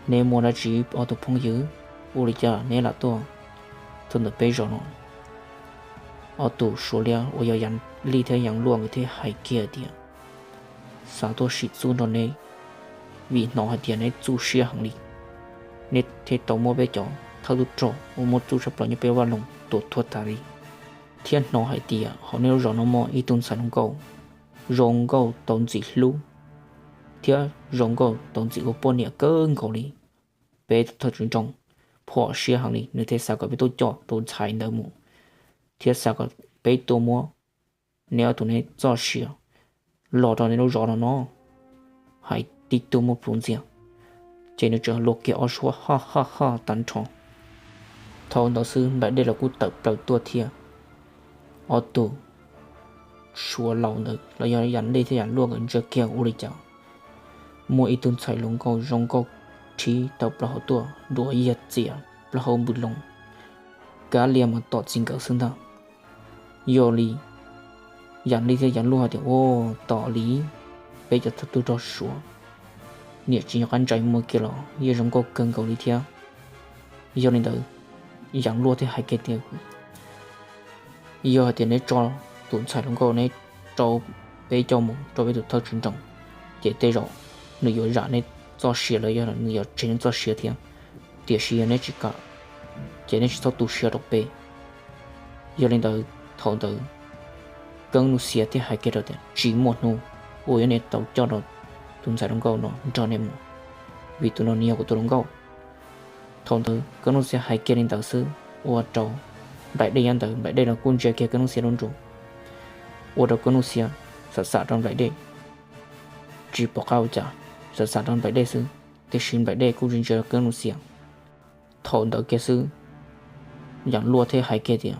neb muaj dab tsi ob tug phooj ywg, ua li cas neb lam tuaj txog ntawm peb zos no? Ob tug Suav liab uas yog Yaj Lij thiab Yaj Luaj nkawd thiaj hais kiag tias, xav tuaj sim txuj nrog neb, vim hnov hais tias neb txuj siab heev li, neb thiaj tau muab peb cov thawj tub rog uas muaj txuj tshaj plaws nyob peb vaj loog tua tuag tas li, thiab hnov hais tias hauv neb lub zos no muaj ib tug ntxhais hluas nkauj zoo nkauj tau ntxim hlub thiab zoo nkauj tau ntxim ua poj niam kawg nkaus li. Peb tus thawj tswj nroog phom siab heev li, nws thiaj xav kom peb tuaj coj tus ntxhais ntawd mus, thiab xav kom peb tuaj muab neb ob tug neb txoj sia los rau neb lub zos no no. Hais tib tug muaj plhus ntxiag, ces nws tseem luag kiag ob suab ho ho ho tag nrho. Thaum ntawd xwb nplaim dej los kuj tawm plaws tuaj thiab. Ob tug Suav laus ntawd los yog Yaj Lij thiab Yaj Luaj nkawd ntsia kiag ua li cas muaj ib tug ntxhais hluas nkauj zoo nkauj rhib tau plaub hau tuaj, duav yag txias, plaub hau npws loo, kab lias mas tom txij nkawm xwb ntag. Yog li Yaj Lij thiab Yaj Luaj hais tias, ua, tom li peb cov thawj tub rog Suav, niam tsis nco qab ntshai muaj kiag los yeej zoo nkauj kawg nkaus li thiab. Yog li ntawd, Yaj Luaj thiaj hais kiag tias, yog hais tias neb tso tus ntxhais hluas nkauj neb rau peb coj mus rau peb tus thawj tswj nroog, ces tej zaum nws yuav zam neb txoj sia los yog nws yuav tseg neb txoj sia thiab. Tiam sis yog neb tsis kam, ces neb tsis txhob tu siab rau peb. Yog li ntawd, thaum ntawd Keeb Nuj Xias thiaj hais kiag rau tias, tsis muaj hnub uas yuav niaj tau coj rau tus ntxhais hluas nkauj no nrog nej mus, vim tus no nws yog kuv tus hluas nkauj. Thaum ntawd Keeb Nuj Xias hais kiag li ntawd xwb, ua rau nplaim dej nyob ntawd, nplaim dej los kuj ntsia kiag Keeb Nuj Xias lub nroog, ua rau Keeb Nuj Xias xam xam rau nplaim dej, tsis pom qab ua cas, xam xam rau nplaim dej xwb, tiam sis nplaim dej kuj ntsia ntsia Keeb Nuj Xias. Thaum ntawd kiag xwb, Yaj Luaj thiaj hais kiag tias,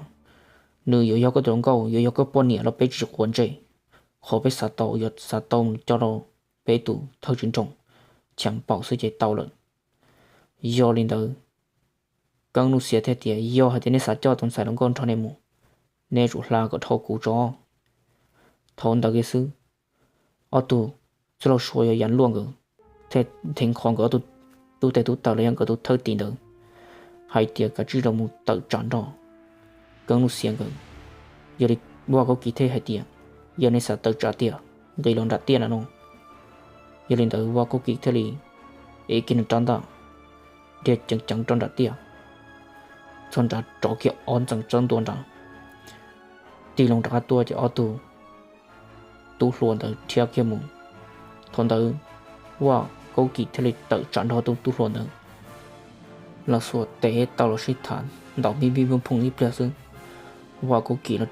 nws yuav yog koj tus hluas nkauj, yuav yog koj poj niam los peb tsis quav ntsej. Qhov peb xav tau yuav xav tau mus coj rau peb tus thawj tswj nroog Cheev Paum xwb ces tau lawm. Yog li ntawd, Keeb Nuj Xias thiaj tias, yog hais tias nej xav coj tus ntxhais hluas nkauj nrog nej mus, nej tsum hla kom dhau kuv tso. Thaum ntawd kiag xwb, ob tug txwj laug Suav yog Yaj Luaj nkawd thiaj theev qho nkawd ob tug tub tes tub taw los yog nkawd tus thawj tim ntawd hais tias, kav tsij los mus tawm tsam nrog Keeb Nuj Xias nkawd. Yog li Vaj Kaub Kim thiaj hais tias, yog nej xav tawm tsam tiag, nqis los nram tiaj na no. Yog li ntawd Vaj Kaub Kim thiaj li ev kiag nws rab ntaj, dhia ceev ceev rau nram tiaj, txog nrad rov kiag ob ntxees tsawb ntua nrad, tig loo rov qab tuaj ces ob tug tub hluas ntawd rhiab kiag mus. Thaum ntawd Vaj Kaub Kim thiaj li tawm tsam nrog ob tug tub hluas ntawd los xuas tes tau los sib tham ntaus pib pib phooj phooj ib pliag xwb. Vaj Kaub Kim los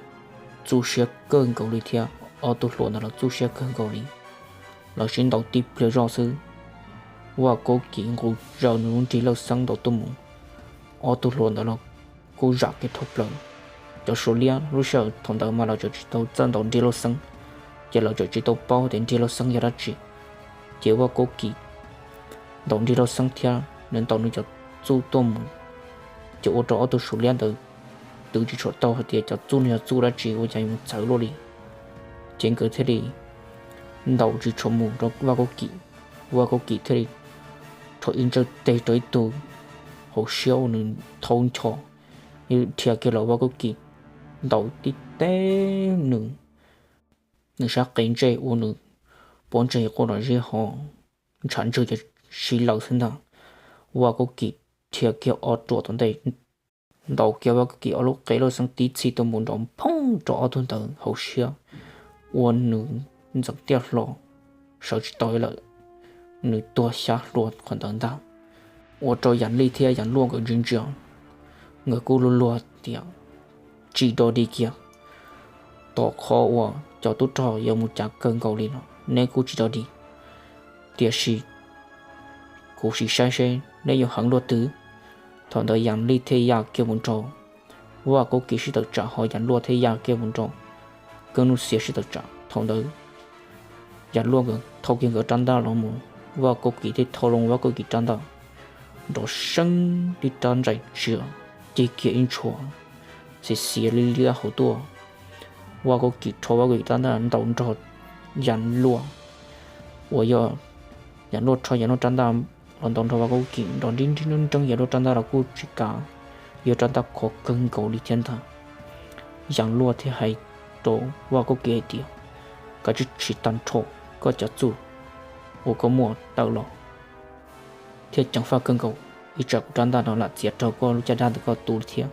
txuj siab kawg nkaus li thiab ob tug hluas ntawd los txuj siab kawg nkaus li. Los sib ntaus tib pliag zoj xwb, Vaj Kaub Kim nqus zaws nws lub nrig lauj xeeb ntaus tuaj mus, ob tug hluas ntawd los kuj zam kiag dhau plaws. Cov Suav liab lub sij hawm thaum ntawd mas lawv tseem tsis tau txawj ntaus nrig lauj xeeb, ces lawv tseem tsis tau paub tias nrig lauj xeeb yog dab tsi. Ces Vaj Kaub Kim ntaus nrig lauj xeeb thiab nws ntaus nws cov txuj tuaj mus, ces ua rau ob tug Suav liab ntawd twv tsis tshua tau hais tias cov txuj no yog txuj dab tsi ua cas yuav mus txawv luaj li. Ces nkawd thiaj li ntaus tsis tshua mus rau Vaj Kaub Kim. Vaj Kaub Kim thiaj li rho ib ntsawj teg rau ib tug hauv siab ua nws thaub ncho, dhia kiag los Vaj Kaub Kim ntaus tib teg nws, nws sab qe ntsej ua nws pob ntseg quaj los zib ho, ntshav ntswg ces siv lawm xwb ntag. Vaj Kaub Kim dhia kiag ob ruam tom ntej, ntaus kiag Vaj Kaub Kim ob lub qe lauj xeeb tib txhij tuaj mus nrov phooj rau ob tug ntawd hauv siab, ua nws Ntxeev Tiaj Hlo sawv tsis tau lawm, nws tuag xyab hlua qhov ntawd ntag. Ua rau Yam Lij thiab Yam Luaj nkawd ntsia ntsia, nkawd kuj luag luag tias, tsis dog dig kiag. Tom qhov uas cov tub rog yuav mus cav kawg nkaus li no neb kuj tsis dog dig, tiam sis kuv sim saib seb neb yuav heev luaj twg. Thaum ntawd Yam Lij thiaj ya kiag mus nrog Vaj Kaub Kim sib tawm tsam, ho Yam Luaj thiaj ya kiag mus nrog Keeb Nuj Xias sib tawm tsam. Thaum ntawd Yam Luaj nkawd thau kiag nkawd rab ntaj los mus, Vaj Kaub Kim thiaj thau los Vaj Kaub Kim rab ntaj, nrov seeb tib rab ntsais tsias cig kiag ib ntshua, xiav xiav li liab hauv tuaj. Vaj Kaub Kim rho Vaj Kaub Kim rab ntaj ntaus nrog Yam Luaj, uas yog Yam Luaj rho Yam Luaj rab ntaj los ntaus nrog Vaj Kaub Kim, nrov nrib nrib nreeb nreeb, Yam Luaj rab ntaj los kuj tsis kav, yog rab ntaj khov kawg nkaus li thiab ntag. Yam Luaj thiaj hais rau Vaj Kaub Kim hais tias, kav tsij tsis tag nrho koj cov txuj uas koj muaj tawm los thiab ceev faj kawg nkaus, ib tsam kuv rab ntaj no lam txiav raug koj lub caj dab ntawm koj tu li thiab.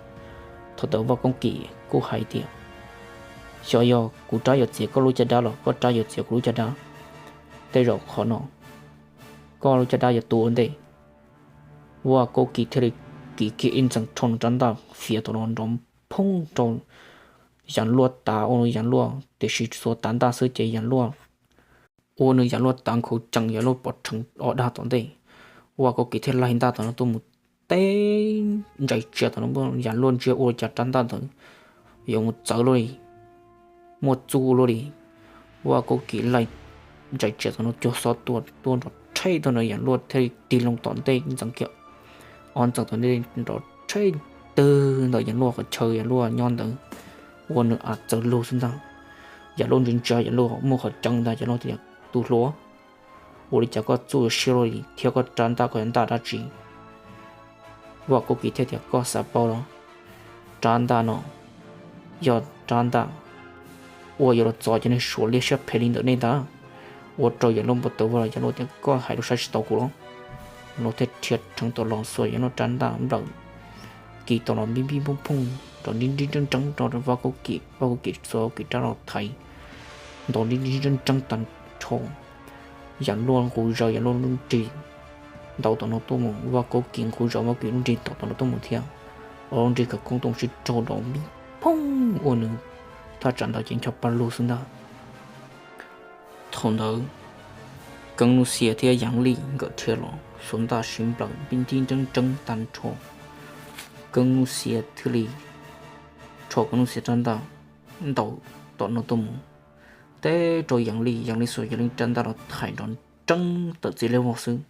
Thaum ntawd Vaj Kaub Kim kuj hais tias, xyov yog kuv rab yuav txiav koj lub caj dab los koj rab yuav txiav kuv lub caj dab. Tej zaum qhov no koj lub caj dab yuav tu ua ntej. Vaj Kaub Kim thiaj li kiv kiag ib ntxees rho nws rab ntaj fiav tom no nrov phoob rau Yam Luaj tav, ua Yam Luaj, tiam sis tsuas tav ntaj xwb ces Yam Luaj ua nws Yam Luaj tav nkhaus cees, Yam Luaj pov rheev ob dag tom ntej. Vaj Kaub Kim thiaj laig ntaj tom no tuaj mus teb ntsais tsias tom no, Yam Luaj ntsia ua li cas rab ntaj ntawd yuav mus txawv luaj li, muaj txuj luaj li. Vaj Kaub Kim laig ntsais tsias tom no cuag xob tuaj, tuaj nrov rheb tag no Yam Luaj thiaj li tig loo tom ntej ntxeev kiag ob ntxees tom ntej nrov rheb twg ntawm Yam Luaj qhov chaw Yam Luaj nyob ntawd, ua nws av txawv lug xwb ntag. Yam Luaj ntsia ntsia Yam Luaj muaj qhov ceeb ntag, Yam Luaj tias, tus hluas, ua li cas koj txuj siab luaj li thiab koj rab ntaj koj yuav ntaj dab tsi? Vaj Kaub Kim thiaj tias, koj xav paub los? Rab ntaj no yog rab ntaj uas yuav los txov cov neeg suav liab siab phem li ntawm nej ntag. Ua rau Yam Luaj npau taws vag los Yam Luaj tias, koj hais lus saib tsis taus kuv los? Luaj thiaj rhiav rheev tom los xuas Yam Luaj rab ntaj nplawm kiag tom los npib npib phooj phooj nrov nrib nrib nreeb nreeb rau Vaj Kaub Kim, Vaj Kaub Kim xuas Kaub Kim rab los thaiv ntaus nrib nrib nreeb nreeb tag nrho. Yam Luaj nqus zaws Yam Luaj lub nrig ntaus tom no tuaj mus, Vaj Kaub Kim nqus zaws Vaj Kaub Kim lub nrig ntaus tom no tuaj mus thiab. Ob lub nrig khawv koob tuaj mus sib raug nrov npib phooj ua nws thaj tsam ntawd ces ncho pa lug xwb ntag. Thaum ntawd Keeb Nuj Xias thiab Yam Lij nkawd rhiav los xuas ntaj sib nplawm npib nrib nreeb nreeb tag nrho. Keeb Nuj Xias thiaj li rho Keeb Nuj Xias rab ntaj ntaus tom no tuaj mus teb rau Yam Lij, Yam Lij xuas Yam Lij rab ntaj los thaiv nrov nreeb tawm txiv liab vog xwb.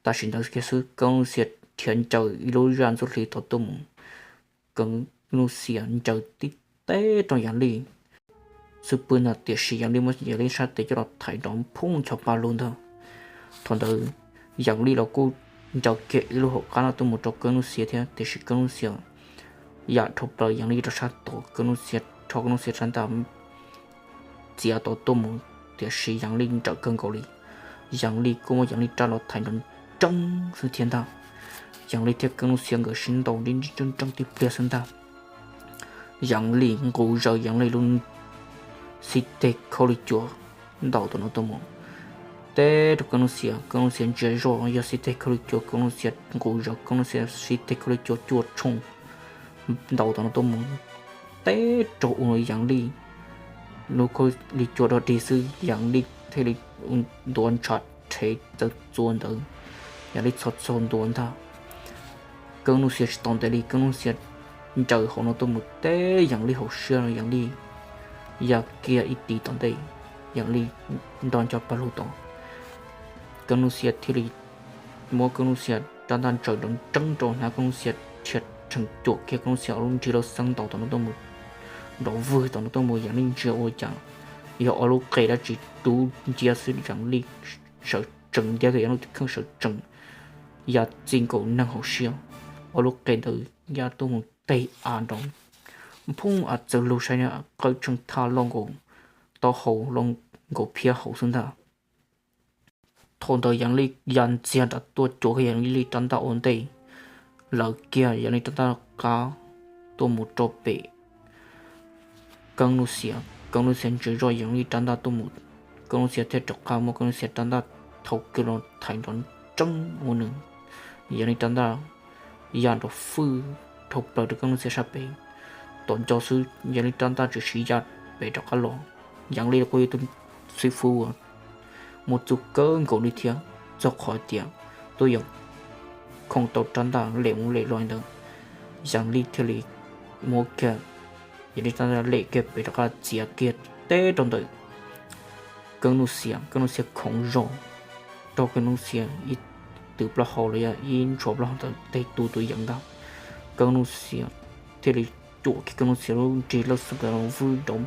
Tam sim ntawd kiag xwb Keeb Nuj Xias rhiav ncaws ib lub zaj ntxuj hli tod tuaj mus, Keeb Nuj Xias ncaws tib teb rau Yam Lij xwb pw ntag, tiam sis Yam Lij muab Yam Lij sab tes coj los thaiv nrov phoob ncho pa lug ntag. Thaum ntawd Yam Lij los kuj ncaws kiag ib lub hauv qab no tuaj mus rau Keeb Nuj Xias thiab, tiam sis Keeb Nuj Xias yam dhau plaws Yam Lij rau sab tod, Keeb Nuj Xias rho Keeb Nuj Xias rab ntaj txiav tod tuaj mus, tiam sis Yam Lij nrawm kawg nkaus li. Yam Lij kuj muab Yam Lij rab los thaiv nrov nreeb xwb thiab ntag. Yam Lij thiab Keeb Nuj Xias nkawd sib ntaus nrib nrib nreeb nreeb tib pliag xwb ntag. Yam Lij nqus zaws Yam Lij lub xib teg khaub lig cua ntaus tom no tuaj mus teb rau Keeb Nuj Xias. Keeb Nuj Xias ntsia zoj yog xib teg khaub lig cua, Keeb Nuj Xias nqus zaws Keeb Nuj Xias xib teg khaub lig cua cuaj tshooj ntaus tom no tuaj mus teb rau ua Yam Lij lub khaub lig cua dog dig xwb, Yam Lij thiaj li ntuav ntshav rhev txawv txuas ntawd, Yam Lij txhos txhos ntuav ntag. Keeb Nuj Xias tsis tos ntev li, Keeb Nuj Xias ncaws hauv no tuaj mus teb Yam Lij hauv siab, Yam Lij ya kiag ib tis tom ntej, Yam Lij nrog nco pag lug tod. Keeb Nuj Xias thiaj li muab Keeb Nuj Xias rab ntaj ntsaws nrov nreeb rau hnab, Keeb Nuj Xias rhiav rhees cuam kiag Keeb Nuj Xias ob lub nrig lub xeeb ntaus tom no tuaj mus, nrov vwg tom no tuaj mus, Yam Lij ntsia ua cas yog ob lub qe dab tsi rub nciab xwb, Yam Lij sawv tsees nciab, Yam Lij tus kheej sawv tsees ya txij nkaus neeg hauv siab, ob lub qe ntawd ya tuaj mus teg av nrov phoob av txawv lug saib na, qawb tsheej thaj loj nkaus taub hau, loj nkaus phiab hauv xwb ntag. Thaum ntawd Yam Lij ya ntxiag nram tuaj cuam kiag Yam Lij rab ntaj ua ntej, lawv kiag Yam Lij rab ntaj qab tuaj mus rau pem Keeb Nuj Xias. Keeb Nuj Xias ntsia zoj Yam Lij rab ntaj tuaj mus Koob Lub Xias thiaj rov qab muab Koob Lub Xias rab ntaj thauj kiag los thaiv nrov nreeb ua nws, Yaj Lij rab ntaj ya nrov fwj dhau plaws rau Koob Lub Xias sab pem. Tom ncauj xwb Yaj Lij rab ntaj tshwm sim ya pem rov qab los. Yaj Lij kuj yog tus xib fwb uas muaj txuj kawg nkaus li thiab, txog qhov tias tuaj yeem khooj tau rab ntaj lem mus lem los ntawd, Yaj Lij thiaj li muab kiag Yaj Lij rab ntaj lem kiag pem rov qab txiav kiag teb rau ntawm Koob Lub Xias. Koob Lub Xias khoov zog, raug Koob Lub Xias ib tw plaub hau los yog ib ntshua plaub hau ntawd teg tu tus yees ntag. Koob Lub Xias thiaj li cuam kiag Koob Lub Xias lub nrig laj xub ntawd vwb nrov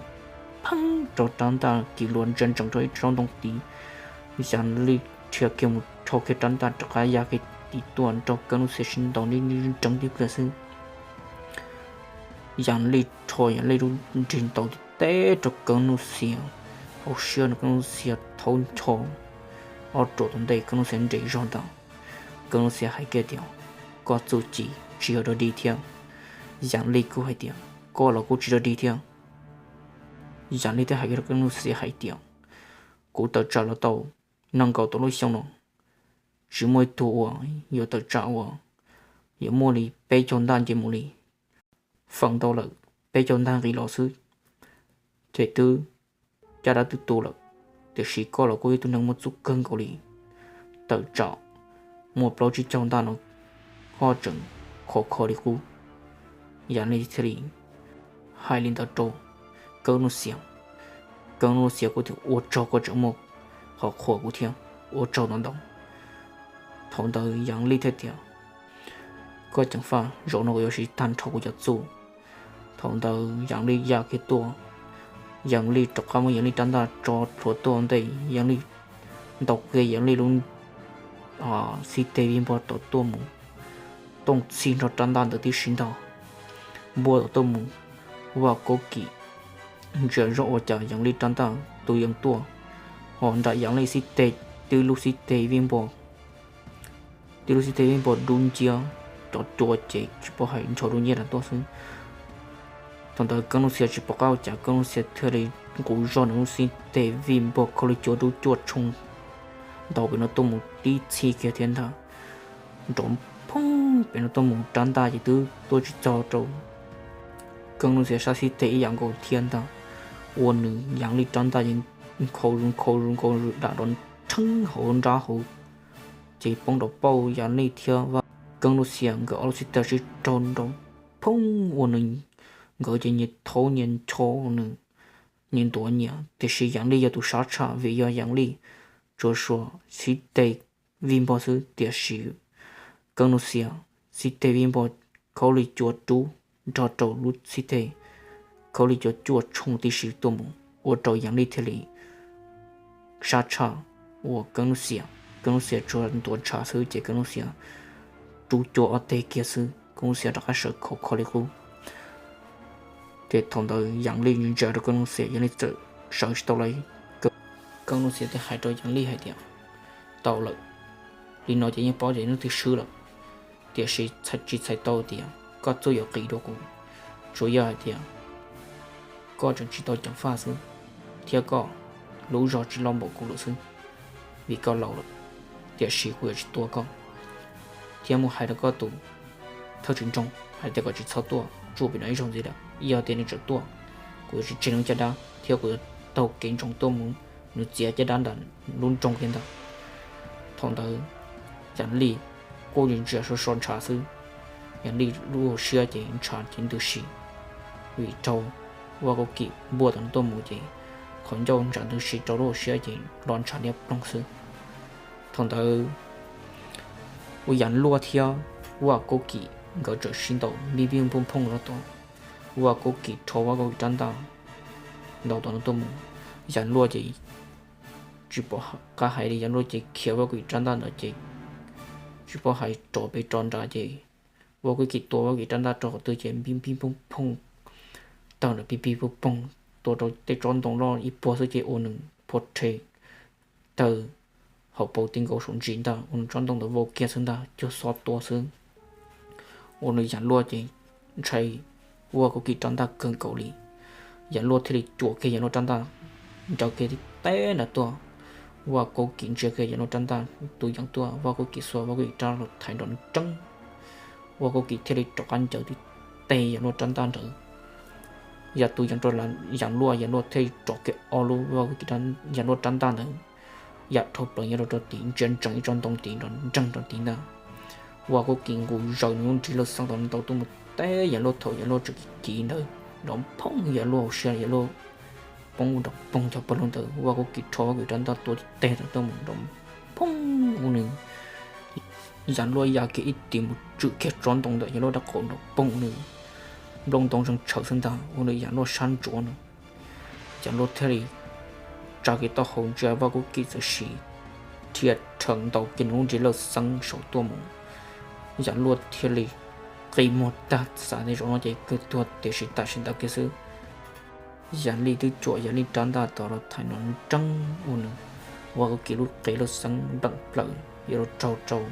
pheeb rau rab ntaj kis luas ntsia ntsees rau ib tsob ntoo tid. Yaj Lij rhia kiag mus rho kiag rab ntaj rov qab ya kiag tim tuaj nrog Koob Lub Xias sib ntaus nti nrees tib pliag xwb. Yaj Lij rho Yaj Lij lub nrig ntaus tib teb rau Koob Lub Xias hauv siab no Koob Lub Xias thaub ncho ob ruam tom ntej Koob Lub Xias nres zog ntawd. Koob Lub Xias hais kiag tias, koj txuj ci tsis yog dog dig thiab. Yaj Lij kuj hais tias, koj los kuj tsis dog dig thiab. Yaj Lij thiaj hais kiag rau Koob Lub Xias hais tias, kuv tawm tsam los tau nees nkaum tawm lub xyoo no, tsis muaj ib tug uas yuav tawm tsam uas yuav muaj li peb caug ntaj nce mus li. Feem ntau lawm peb caug ntaj nqis los xwb ces twb caj dab twb tu lawm, tiam sis koj los kuj yog ib tug neeg muaj txuj kawg nkaus li, tawm tsam muaj plaub tsib caug ntaj no koj tseem khov kho li qub. Yaj Lij thiaj li hais li ntawd rau Koob Lub Xias. Koob Lub Xias kuj tias, ua tsaug koj tseem muaj qhov qhuas kuv thiab, ua tsaug ntau ntau. Thaum ntawd Yaj Lij thiaj tias, koj ceev faj, zaum no kuv yuav siv tag nrho kuv cov txuj. Thaum ntawd Yaj Lij ya kiag tuaj, Yaj Lij rov qab muab Yaj Lij rab ntaj tso plhuav tuaj ntej, Yaj Lij ntaus kiag Yaj Lij lub xib teg vij npog tom tuaj mus, tooj txhij nrog rab ntaj ntawd tib si ntag, npuaj tom tuaj mus. Vaj Kaub Kim ntsia zoj ua cas Yaj Lij rab ntaj tus yees tuaj, ho nram Yaj Lij xib teg, tib lub xib teg vij npog, tib lub xib teg vij npog dub nciab, cov cua ces tsis paub hais ncho dub nciab rau tuaj xwb. Thaum ntawd Koob Lub Xias tsis pom qab ua cas Koob Lub Xias thiaj li nqus zog nws lub xib teg vij npog khaub lig cua dub cuaj tshoo ntaus pem no tuaj mus tib txhij kiag thiab ntag, nrov phooj pem no tuaj mus rab ntaj ces twb tuaj tsis txog rau Koob Lub Xias sab xib teg ib yam nkaus thiab ntag, ua nws Yaj Lij rab ntaj ces nkhaus zus nkhaus zus nkhaus zus dam rov rheeb hauv nrab hauv, ces poob rau pauj Yaj Lij thiab Vaj Koob Lub Xias nkawd ob lub xib teg sib raug nrov phooj ua nws, nkawd ces nyias thaub nyias ncho nws, nyias ntuav nyias, tiam sis Yaj Lij yog tus sab tshaj vim yog Yaj Lij tsuas suav xib teg vij npog xwb, tiam sis Koob Lub Xias xib teg vij npog khaub lig cua dub nrog rau lub xib teg khaub lig cua cuaj tshoo tib si tuaj mus ua rau Yaj Lij thiaj li sab tshaj ua Koob Lub Xias. Koob Lub Xias tsuas ntuav ntshav xwb ces Koob Lub Xias rub cua ob teg kiag xwb, Koob Lub Xias rov qab sawv khov kho li qub. Ces thaum ntawd Yaj Lij ntsia rau Koob Lub Xias, Yaj Lij txawm sawv tsis tau li. Koob Lub Xias thiaj hais rau Yaj Lij hais tias, tau lawm, li no ces yeej paub tias leej twg swb lawm, tiam sis tsis txhais tau tias koj txuj yuav qis dua kuv, tsuas yog hais tias koj tseem tsis tau ceev faj xwb, thiab koj lub zog tsis loj npaum kuv lawm xwb, vim koj laus lawm, tiam sis kuv yuav tsis tua koj. Thiab mus hais rau koj tus thawj tswj nroog hais tias kom tsis txhob tuaj tsuj pem no ib zaug ntxiv lawm, yog tias nws tseem tuaj, kuv yuav tsis tseg nws caj dab thiab kuv yuav taug kev ntsoov tuaj mus, nws txiav caj dab ntawm lub nroog kiag ntag. Thaum ntawd Yaj Lij kuj ntsia so so ntshav xwb, Yaj Lij lub hauv siab ces ntshav ces ntws si, vim raug Vaj Kaub Kim npuaj tom no tuaj mus ces qhov ncauj ntshav ntws si rau lub hauv siab ces lo ntshav liab ploog xwb. Thaum ntawd ua Yaj Luaj thiab Vaj Kaub Kim nkawd txawm sib ntaus npij npij phooj phooj rau tom, Vaj Kaub Kim rho Vaj Kaub Kim rab ntaj ntaus tom no tuaj mus, Yaj Luaj ces tsis pom qab hais li, Yaj Luaj ces khiav Vaj Kaub Kim rab ntaj ntawd ces tsis paub hais rov pem rov nrad ces Vaj Kaub Kim tua Vaj Kaub Kim rab ntaj rau qhov twg ces npij npij phooj phooj tawg nrov pij pij phooj phooj tua rau tej tsob ntoo loj ib puag xwb ces ua nws phua rhe tawg hauv paus ti nkaus saum ntsis ntag, ua nws tsob ntoo ntawd vau kiag xwb ntag, cuag xob tua xwb. Ua nws Yaj Luaj ces ntshai Vaj Kaub Kim rab ntaj kawg nkaus li. Yaj Luaj thiaj li cuam kiag Yaj Luaj rab ntaj, ncaws kiag teb nrad tuaj. Vaj Kaub Kim ntsia kiag Yam Luaj rab ntaj tus yees tuaj, Vaj Kaub Kim xuas Vaj Kaub Kim rab los thaiv nrov nreeb. Vaj Kaub Kim thiaj li rov qab ncaws tib teg Yam Luaj rab ntaj ntawd, ya tus yees rau Yam Luaj, Yam Luaj thiaj li rov kiag ob lub Vaj Kaub Kim, Yam Luaj rab ntaj ntawd ya dhau plaws nyob rau rau tid, ntsia ntsees ib tsob ntoo tid nrov nreeg rau tid ntag. Vaj Kaub Kim nqus zaws nws lub nrig laj xeeb tau ntau tuaj mus teb Yam Luaj thaum Yam Luaj tseem kiv ntawd, nrov phoob Yam Luaj hauv siab, Yam Luaj poob nrov poog cov pawg lug ntawd. Vaj Kaub Kim rho Vaj Kaub Kim rab ntaj tua tib teg tau tuaj mus nrov phoob ua nws, Yam Luaj ya kiag ib tis mus tswm kiag tsob ntoo ntawm Yam Luaj rab qau nrov poog ua nws nplooj ntoo zeeg tshawv xwb ntag, ua nws Yam Luaj sab ntsuav no. Yam Luaj thiaj li tsa kiag taub hau ntsia Vaj Kaub Kim txawm sim dhia rhawv ntaus kiag nws lub nrig laj xeeb saum tuaj mus. Yam Luaj thiaj li qi muag tag, xav tias zaum no ces kawg tuag, tiam sis tam sim ntawd kiag xwb Yam Lij twb cuam Yam Lij rab ntaj tod los thaiv nrov nreeb ua nws Vaj Kaub Kim lub qe laj xeeb npleem plaws yuav los raug rau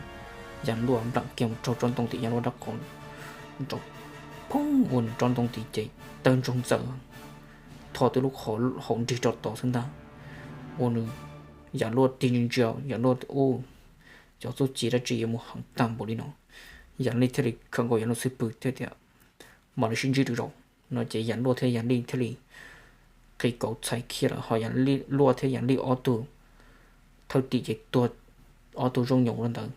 Yam Luaj, npleem kiag mus raug tsob ntoo tim Yam Luaj rab qau, nrov phoob ua nws tsob ntoo tim ces tawg ntsoog ntxaws, tho twb lub hauv nrig rau tod xwb ntag. Ua nws Yam Luaj tig ntsia ntsia, Yam Luaj ua cov txuj ci dab tsi yuav mus heev tag npaum li no. Yam Lij thiaj li khawm nkaus Yam Luaj xub pwg thiab tias, Mam li sib ntsib rau zaum no. Ces Yam Luaj thiab Yam Lij thiaj li qi kauv txhais kiag lawm, ho Yam Luaj thiab Yam Lij ob tug thawj tim ces tuag ob tug zoo nyoos rau ntawd.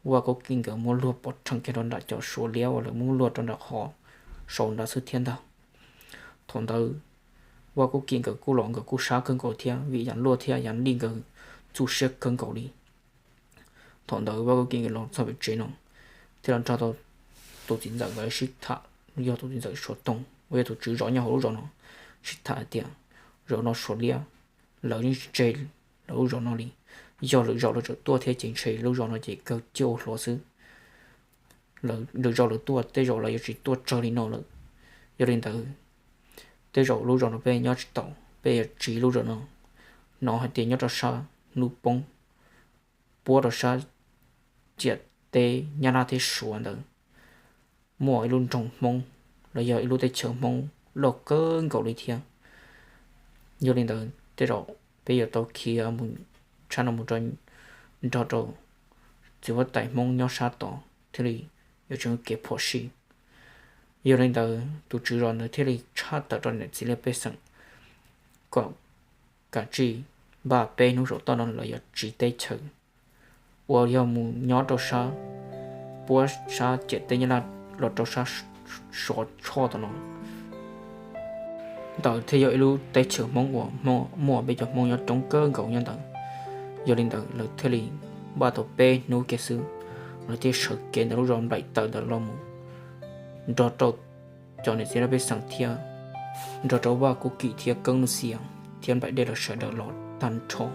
Vaj Kaub Kim nkawd muab luag pov rhees kiag rau nram cov suav liab uas lawv muab luag rau nram qhov saud nrad xwb thiab ntag. Thaum ntawd Vaj Kaub Kim nkawd kuj los nkawd kuj sab kawg nkaus thiab vim Yam Luaj thiab Yam Lij nkawd txuj siab kawg nkaus li. Thaum ntawd Vaj Kaub Kim nkawd los txog pem tsev no thiaj los nrog tau tus txiv ntxawm nkawd sib tham, yog tus txiv ntxawm Suav Toog uas yog tus tswv zos nyob hauv lub zos no, sib tham hais tias, Zaum no suav liab lawv yeej tsis tseg lawv lub zos no li. Yog lwm zaus lawv tseem tuaj thiab ces ntshe lub zos no ces kawg ciaj ua hluav xwb. Lwm zaus lawv tuaj tej zaum lawv yuav tsis tuaj tsawg li no lawm. Yog li ntawd, tej zaum lub zos no peb nyob tsis tau, peb yuav tsiv lub zos no. Hnov hais tias nyob rau sab hnub poob puab rau sab ciam teb Nyab Laj thiab Suav ntawd muaj ib lub nroog Hmoob los yog ib lub teb chaws Hmoob loj kawg nkaus li thiab. Yog li ntawd tej zaum peb yuav tau khiav mus tshab no mus rau, nrog rau txiv huab tais Hmoob nyob sab tod thiaj li yuav tsis muaj kev phom sij. Yog li ntawd tus tswv zos ntawd thiaj li tshaj tawm rau niam txiv laj pej xeem kom kav tsij npaj peb hnub saum toj no lawv yuav tsiv teb chaws uas yog mus nyob rau sab puab sab ciam teb Nyab Laj los rau sab Suav Tshoj tom no. Ntawd thiaj yog ib lub teb chaws Hmoob uas muaj peb cov Hmoob nyob coob kawg nkaus nyob ntawd. Yog li ntawd lawv thiaj li npaj tau peb hnub kiag xwb, lawv thiaj sawv kev ntawm lub zos Nplaim Taws ntawd los mus nrog rau cov niam txiv laj pej xeem thiab nrog rau Vaj Kub Kim thiab Keeb Nuj Xias thiab Nplaim Dej lawv sawv daws los tag nrho.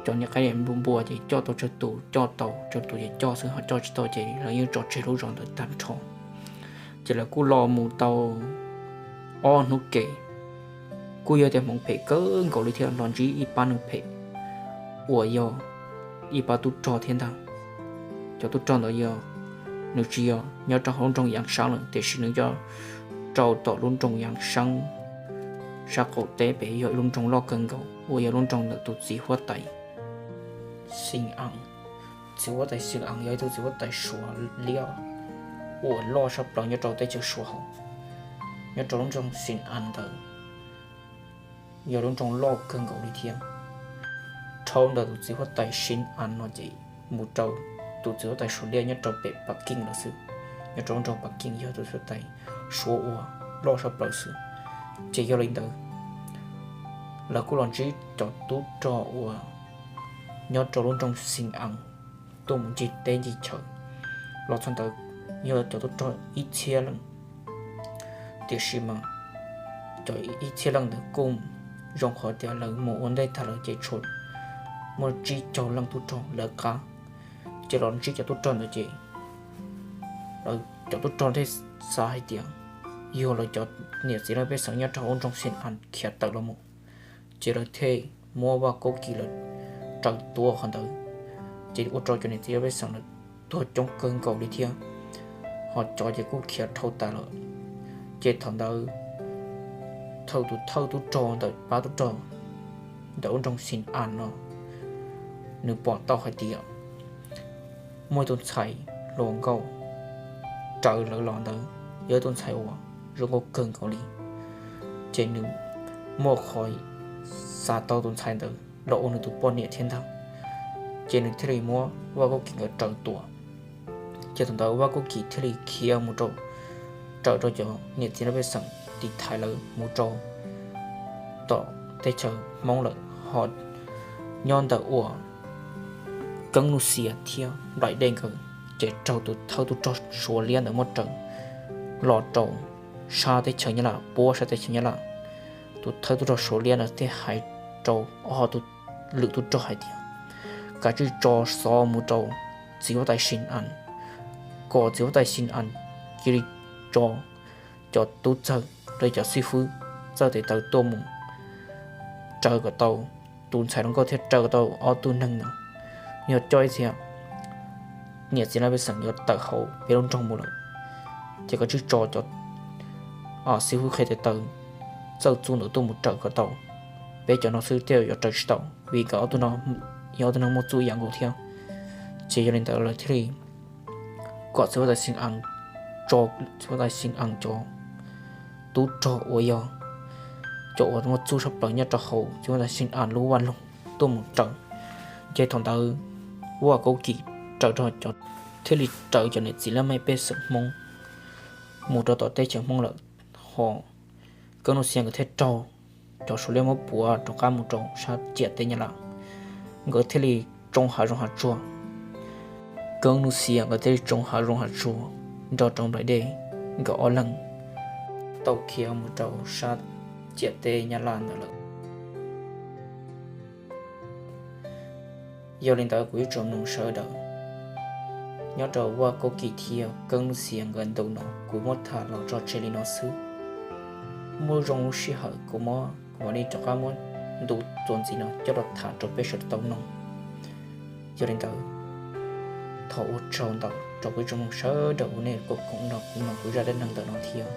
Cov niam qaib niam npua ces coj tau tsawg tus coj tau, tsawg tus ces coj xwb, ho coj tsis tau ces lawv yeej tso tseg lub zos ntawd tag nrho. Ces lawv kuj los mus tau ob hnub ke, kuj yog tias hmoov phem kawg nkaus li thiab los ntsib ib pab neeg phem uas yog ib pab tub rog thiab ntag. Cov tub rog ntawd yog, nws tsis yog nyob rau hauv lub nroog Yaj Sab lawm tiam sis nws coj rau tom lub nroog Yaj Sab, sab qaum teb pem yog ib lub nroog loj kawg nkaus uas yog lub nroog ntawm tus txiv huab tais Xeem As. Txiv huab tais Xeem As yog ib tug txiv huab tais Suav liab uas loj sab plaws nyob rau teb chaws Suav hauv. Nyob rau lub nroog Xeem As ntawd yog lub nroog loj kawg nkaus li thiab. Dhau ntawm tus txiv huab tais Xeem As no ces mus rau tus txiv huab tais Suav liab nyob rau pem Pas Keej lawm xwb. Nyob rau lub nroog Pas Keej yog tus txiv huab tais Suav uas loj sab plaws xwb. Ces yog li ntawd, lawv kuj los ntsib cov tub rog uas nyob rau lub nroog Xeem As tuaj mus ncig teb ncig chaw. Los txog ntawd yog cov tub rog ib txhiab leej, tiam sis mas cov ib txhiab leej ntawd kuj zoo qhov tias lawv mus ua ntej tag lawm ces tshuav muaj tsib caug leej tub rog lawv qab. Ces los ntsib cov tub rog ntawd ces lawv cov tub rog thiaj xav hais tias yog lawv cov niam txiv laj pej xeem nyob rau hauv lub nroog Xeem As khiav tawm los mus, ces lawv thiaj muab Vaj Kaub Kim lawv raws tua qhov ntawd, ces ua rau cov niam txiv laj pej xeem lawv tuag coob kawg nkaus li thiab, ho cov ces kuj khiav dhau tas lawm. Ces thaum ntawd thaum tus thawj tub rog ntawm pab tub rog ntawm lub nroog Xi As no, nws pom tau hais tias muaj ib tug ntxhais hluas nkauj raws lawv los ntawd, yog ib tug ntxhais uas zoo nkauj kawg nkaus li. Ces nws muaj qhov xav tau tus ntxhais ntawd los ua nws tus poj niam thiab ntag. Ces nws thiaj li muab Vaj Kaub Kim nkawd raws tua. Ces thaum ntawd Vaj Kaub Kim thiaj li khiav mus rau, raws rau cov niam txiv laj mej xeem tiv thaiv lawv mus rau tom teb chaws Hmoob lawm, ho nyob ntawm uas Keeb Nuj Xias thiab Nplaim Dej nkawd ces raug tus thawj tub rog Suav liab ntawd muab raws los rau sab teb chaws Nyab Laj, puab sab teb chaws Nyab Laj. Tus thawj tub rog Suav liab ntawd thiaj hais rau ob tus lwm tub rog hais tias, kav tsij tso xov mus rau txiv huab tais Xi As, kom txiv huab tais Xi As cia li tso cov tub txawj los cov xib fwb txawj tes taw tuaj mus raws kom tau tus ntxhais hluas nkauj thiab raws kom tau ob tug neeg no. Yog coj ib txhia niam txiv laj mej xeem yuav tawm hauv peb lub nroog mus lawm, ces koj tsij tso cov xib fwb qhia tes taw txawj txuj ntawd tuaj mus raws kom tau. Peb cov no xwb tej zaum yuav raws tsis tau, vim nkawd ob tug no yog ob tug neeg muaj txuj ib yam nkaus thiab. Ces yog li ntawd lawv thiaj li kom txiv huab tais Xi As, txiv huab tais Xi As cov tub rog uas yog cov uas muaj txuj tshaj plaws nyob rau hauv txiv huab tais Xi As lub vaj loog tuaj mus raws. Ces thaum ntawd Vaj Kaub Kim raws rau cov, thiaj li raws cov niam txiv laj mej pej xeem Hmoob mus rau tom teb chaws Hmoob lawm, ho Keeb Nuj Xias nkawd thiaj raug cov Suav liab muab puav rov qab mus rau sab ciam teb Nyab Laj. Nkawd thiaj li tsoo hav zoov hav tsuag, Keeb Nuj Xias nkawd thiaj li tsoo hav zoov hav tsuag nrog rau Nplaim Dej nkawd ob leeg tau khiav mus rau sab ciam teb Nyab Laj ntawd lawm. Yog li ntawd kuv ib tsoom mloog sawv daws, nyob rau Vaj Kaub Kim thiab Keeb Nuj Xias nkawd ntu no kuv muab tham los tso tseg li no xwb. Muaj zoo lub sij hawm kuv muab, kuv mam li rov qab muab ntu txuas ntxiv no coj los tham rau peb sawv daws tau mloog. Yog li ntawd, thov ua tsaug ntau rau kuv ib tsoom mloog sawv daws uas nej koom nrog kuv mloog kuv zaj dab neeg ntawm no thiab.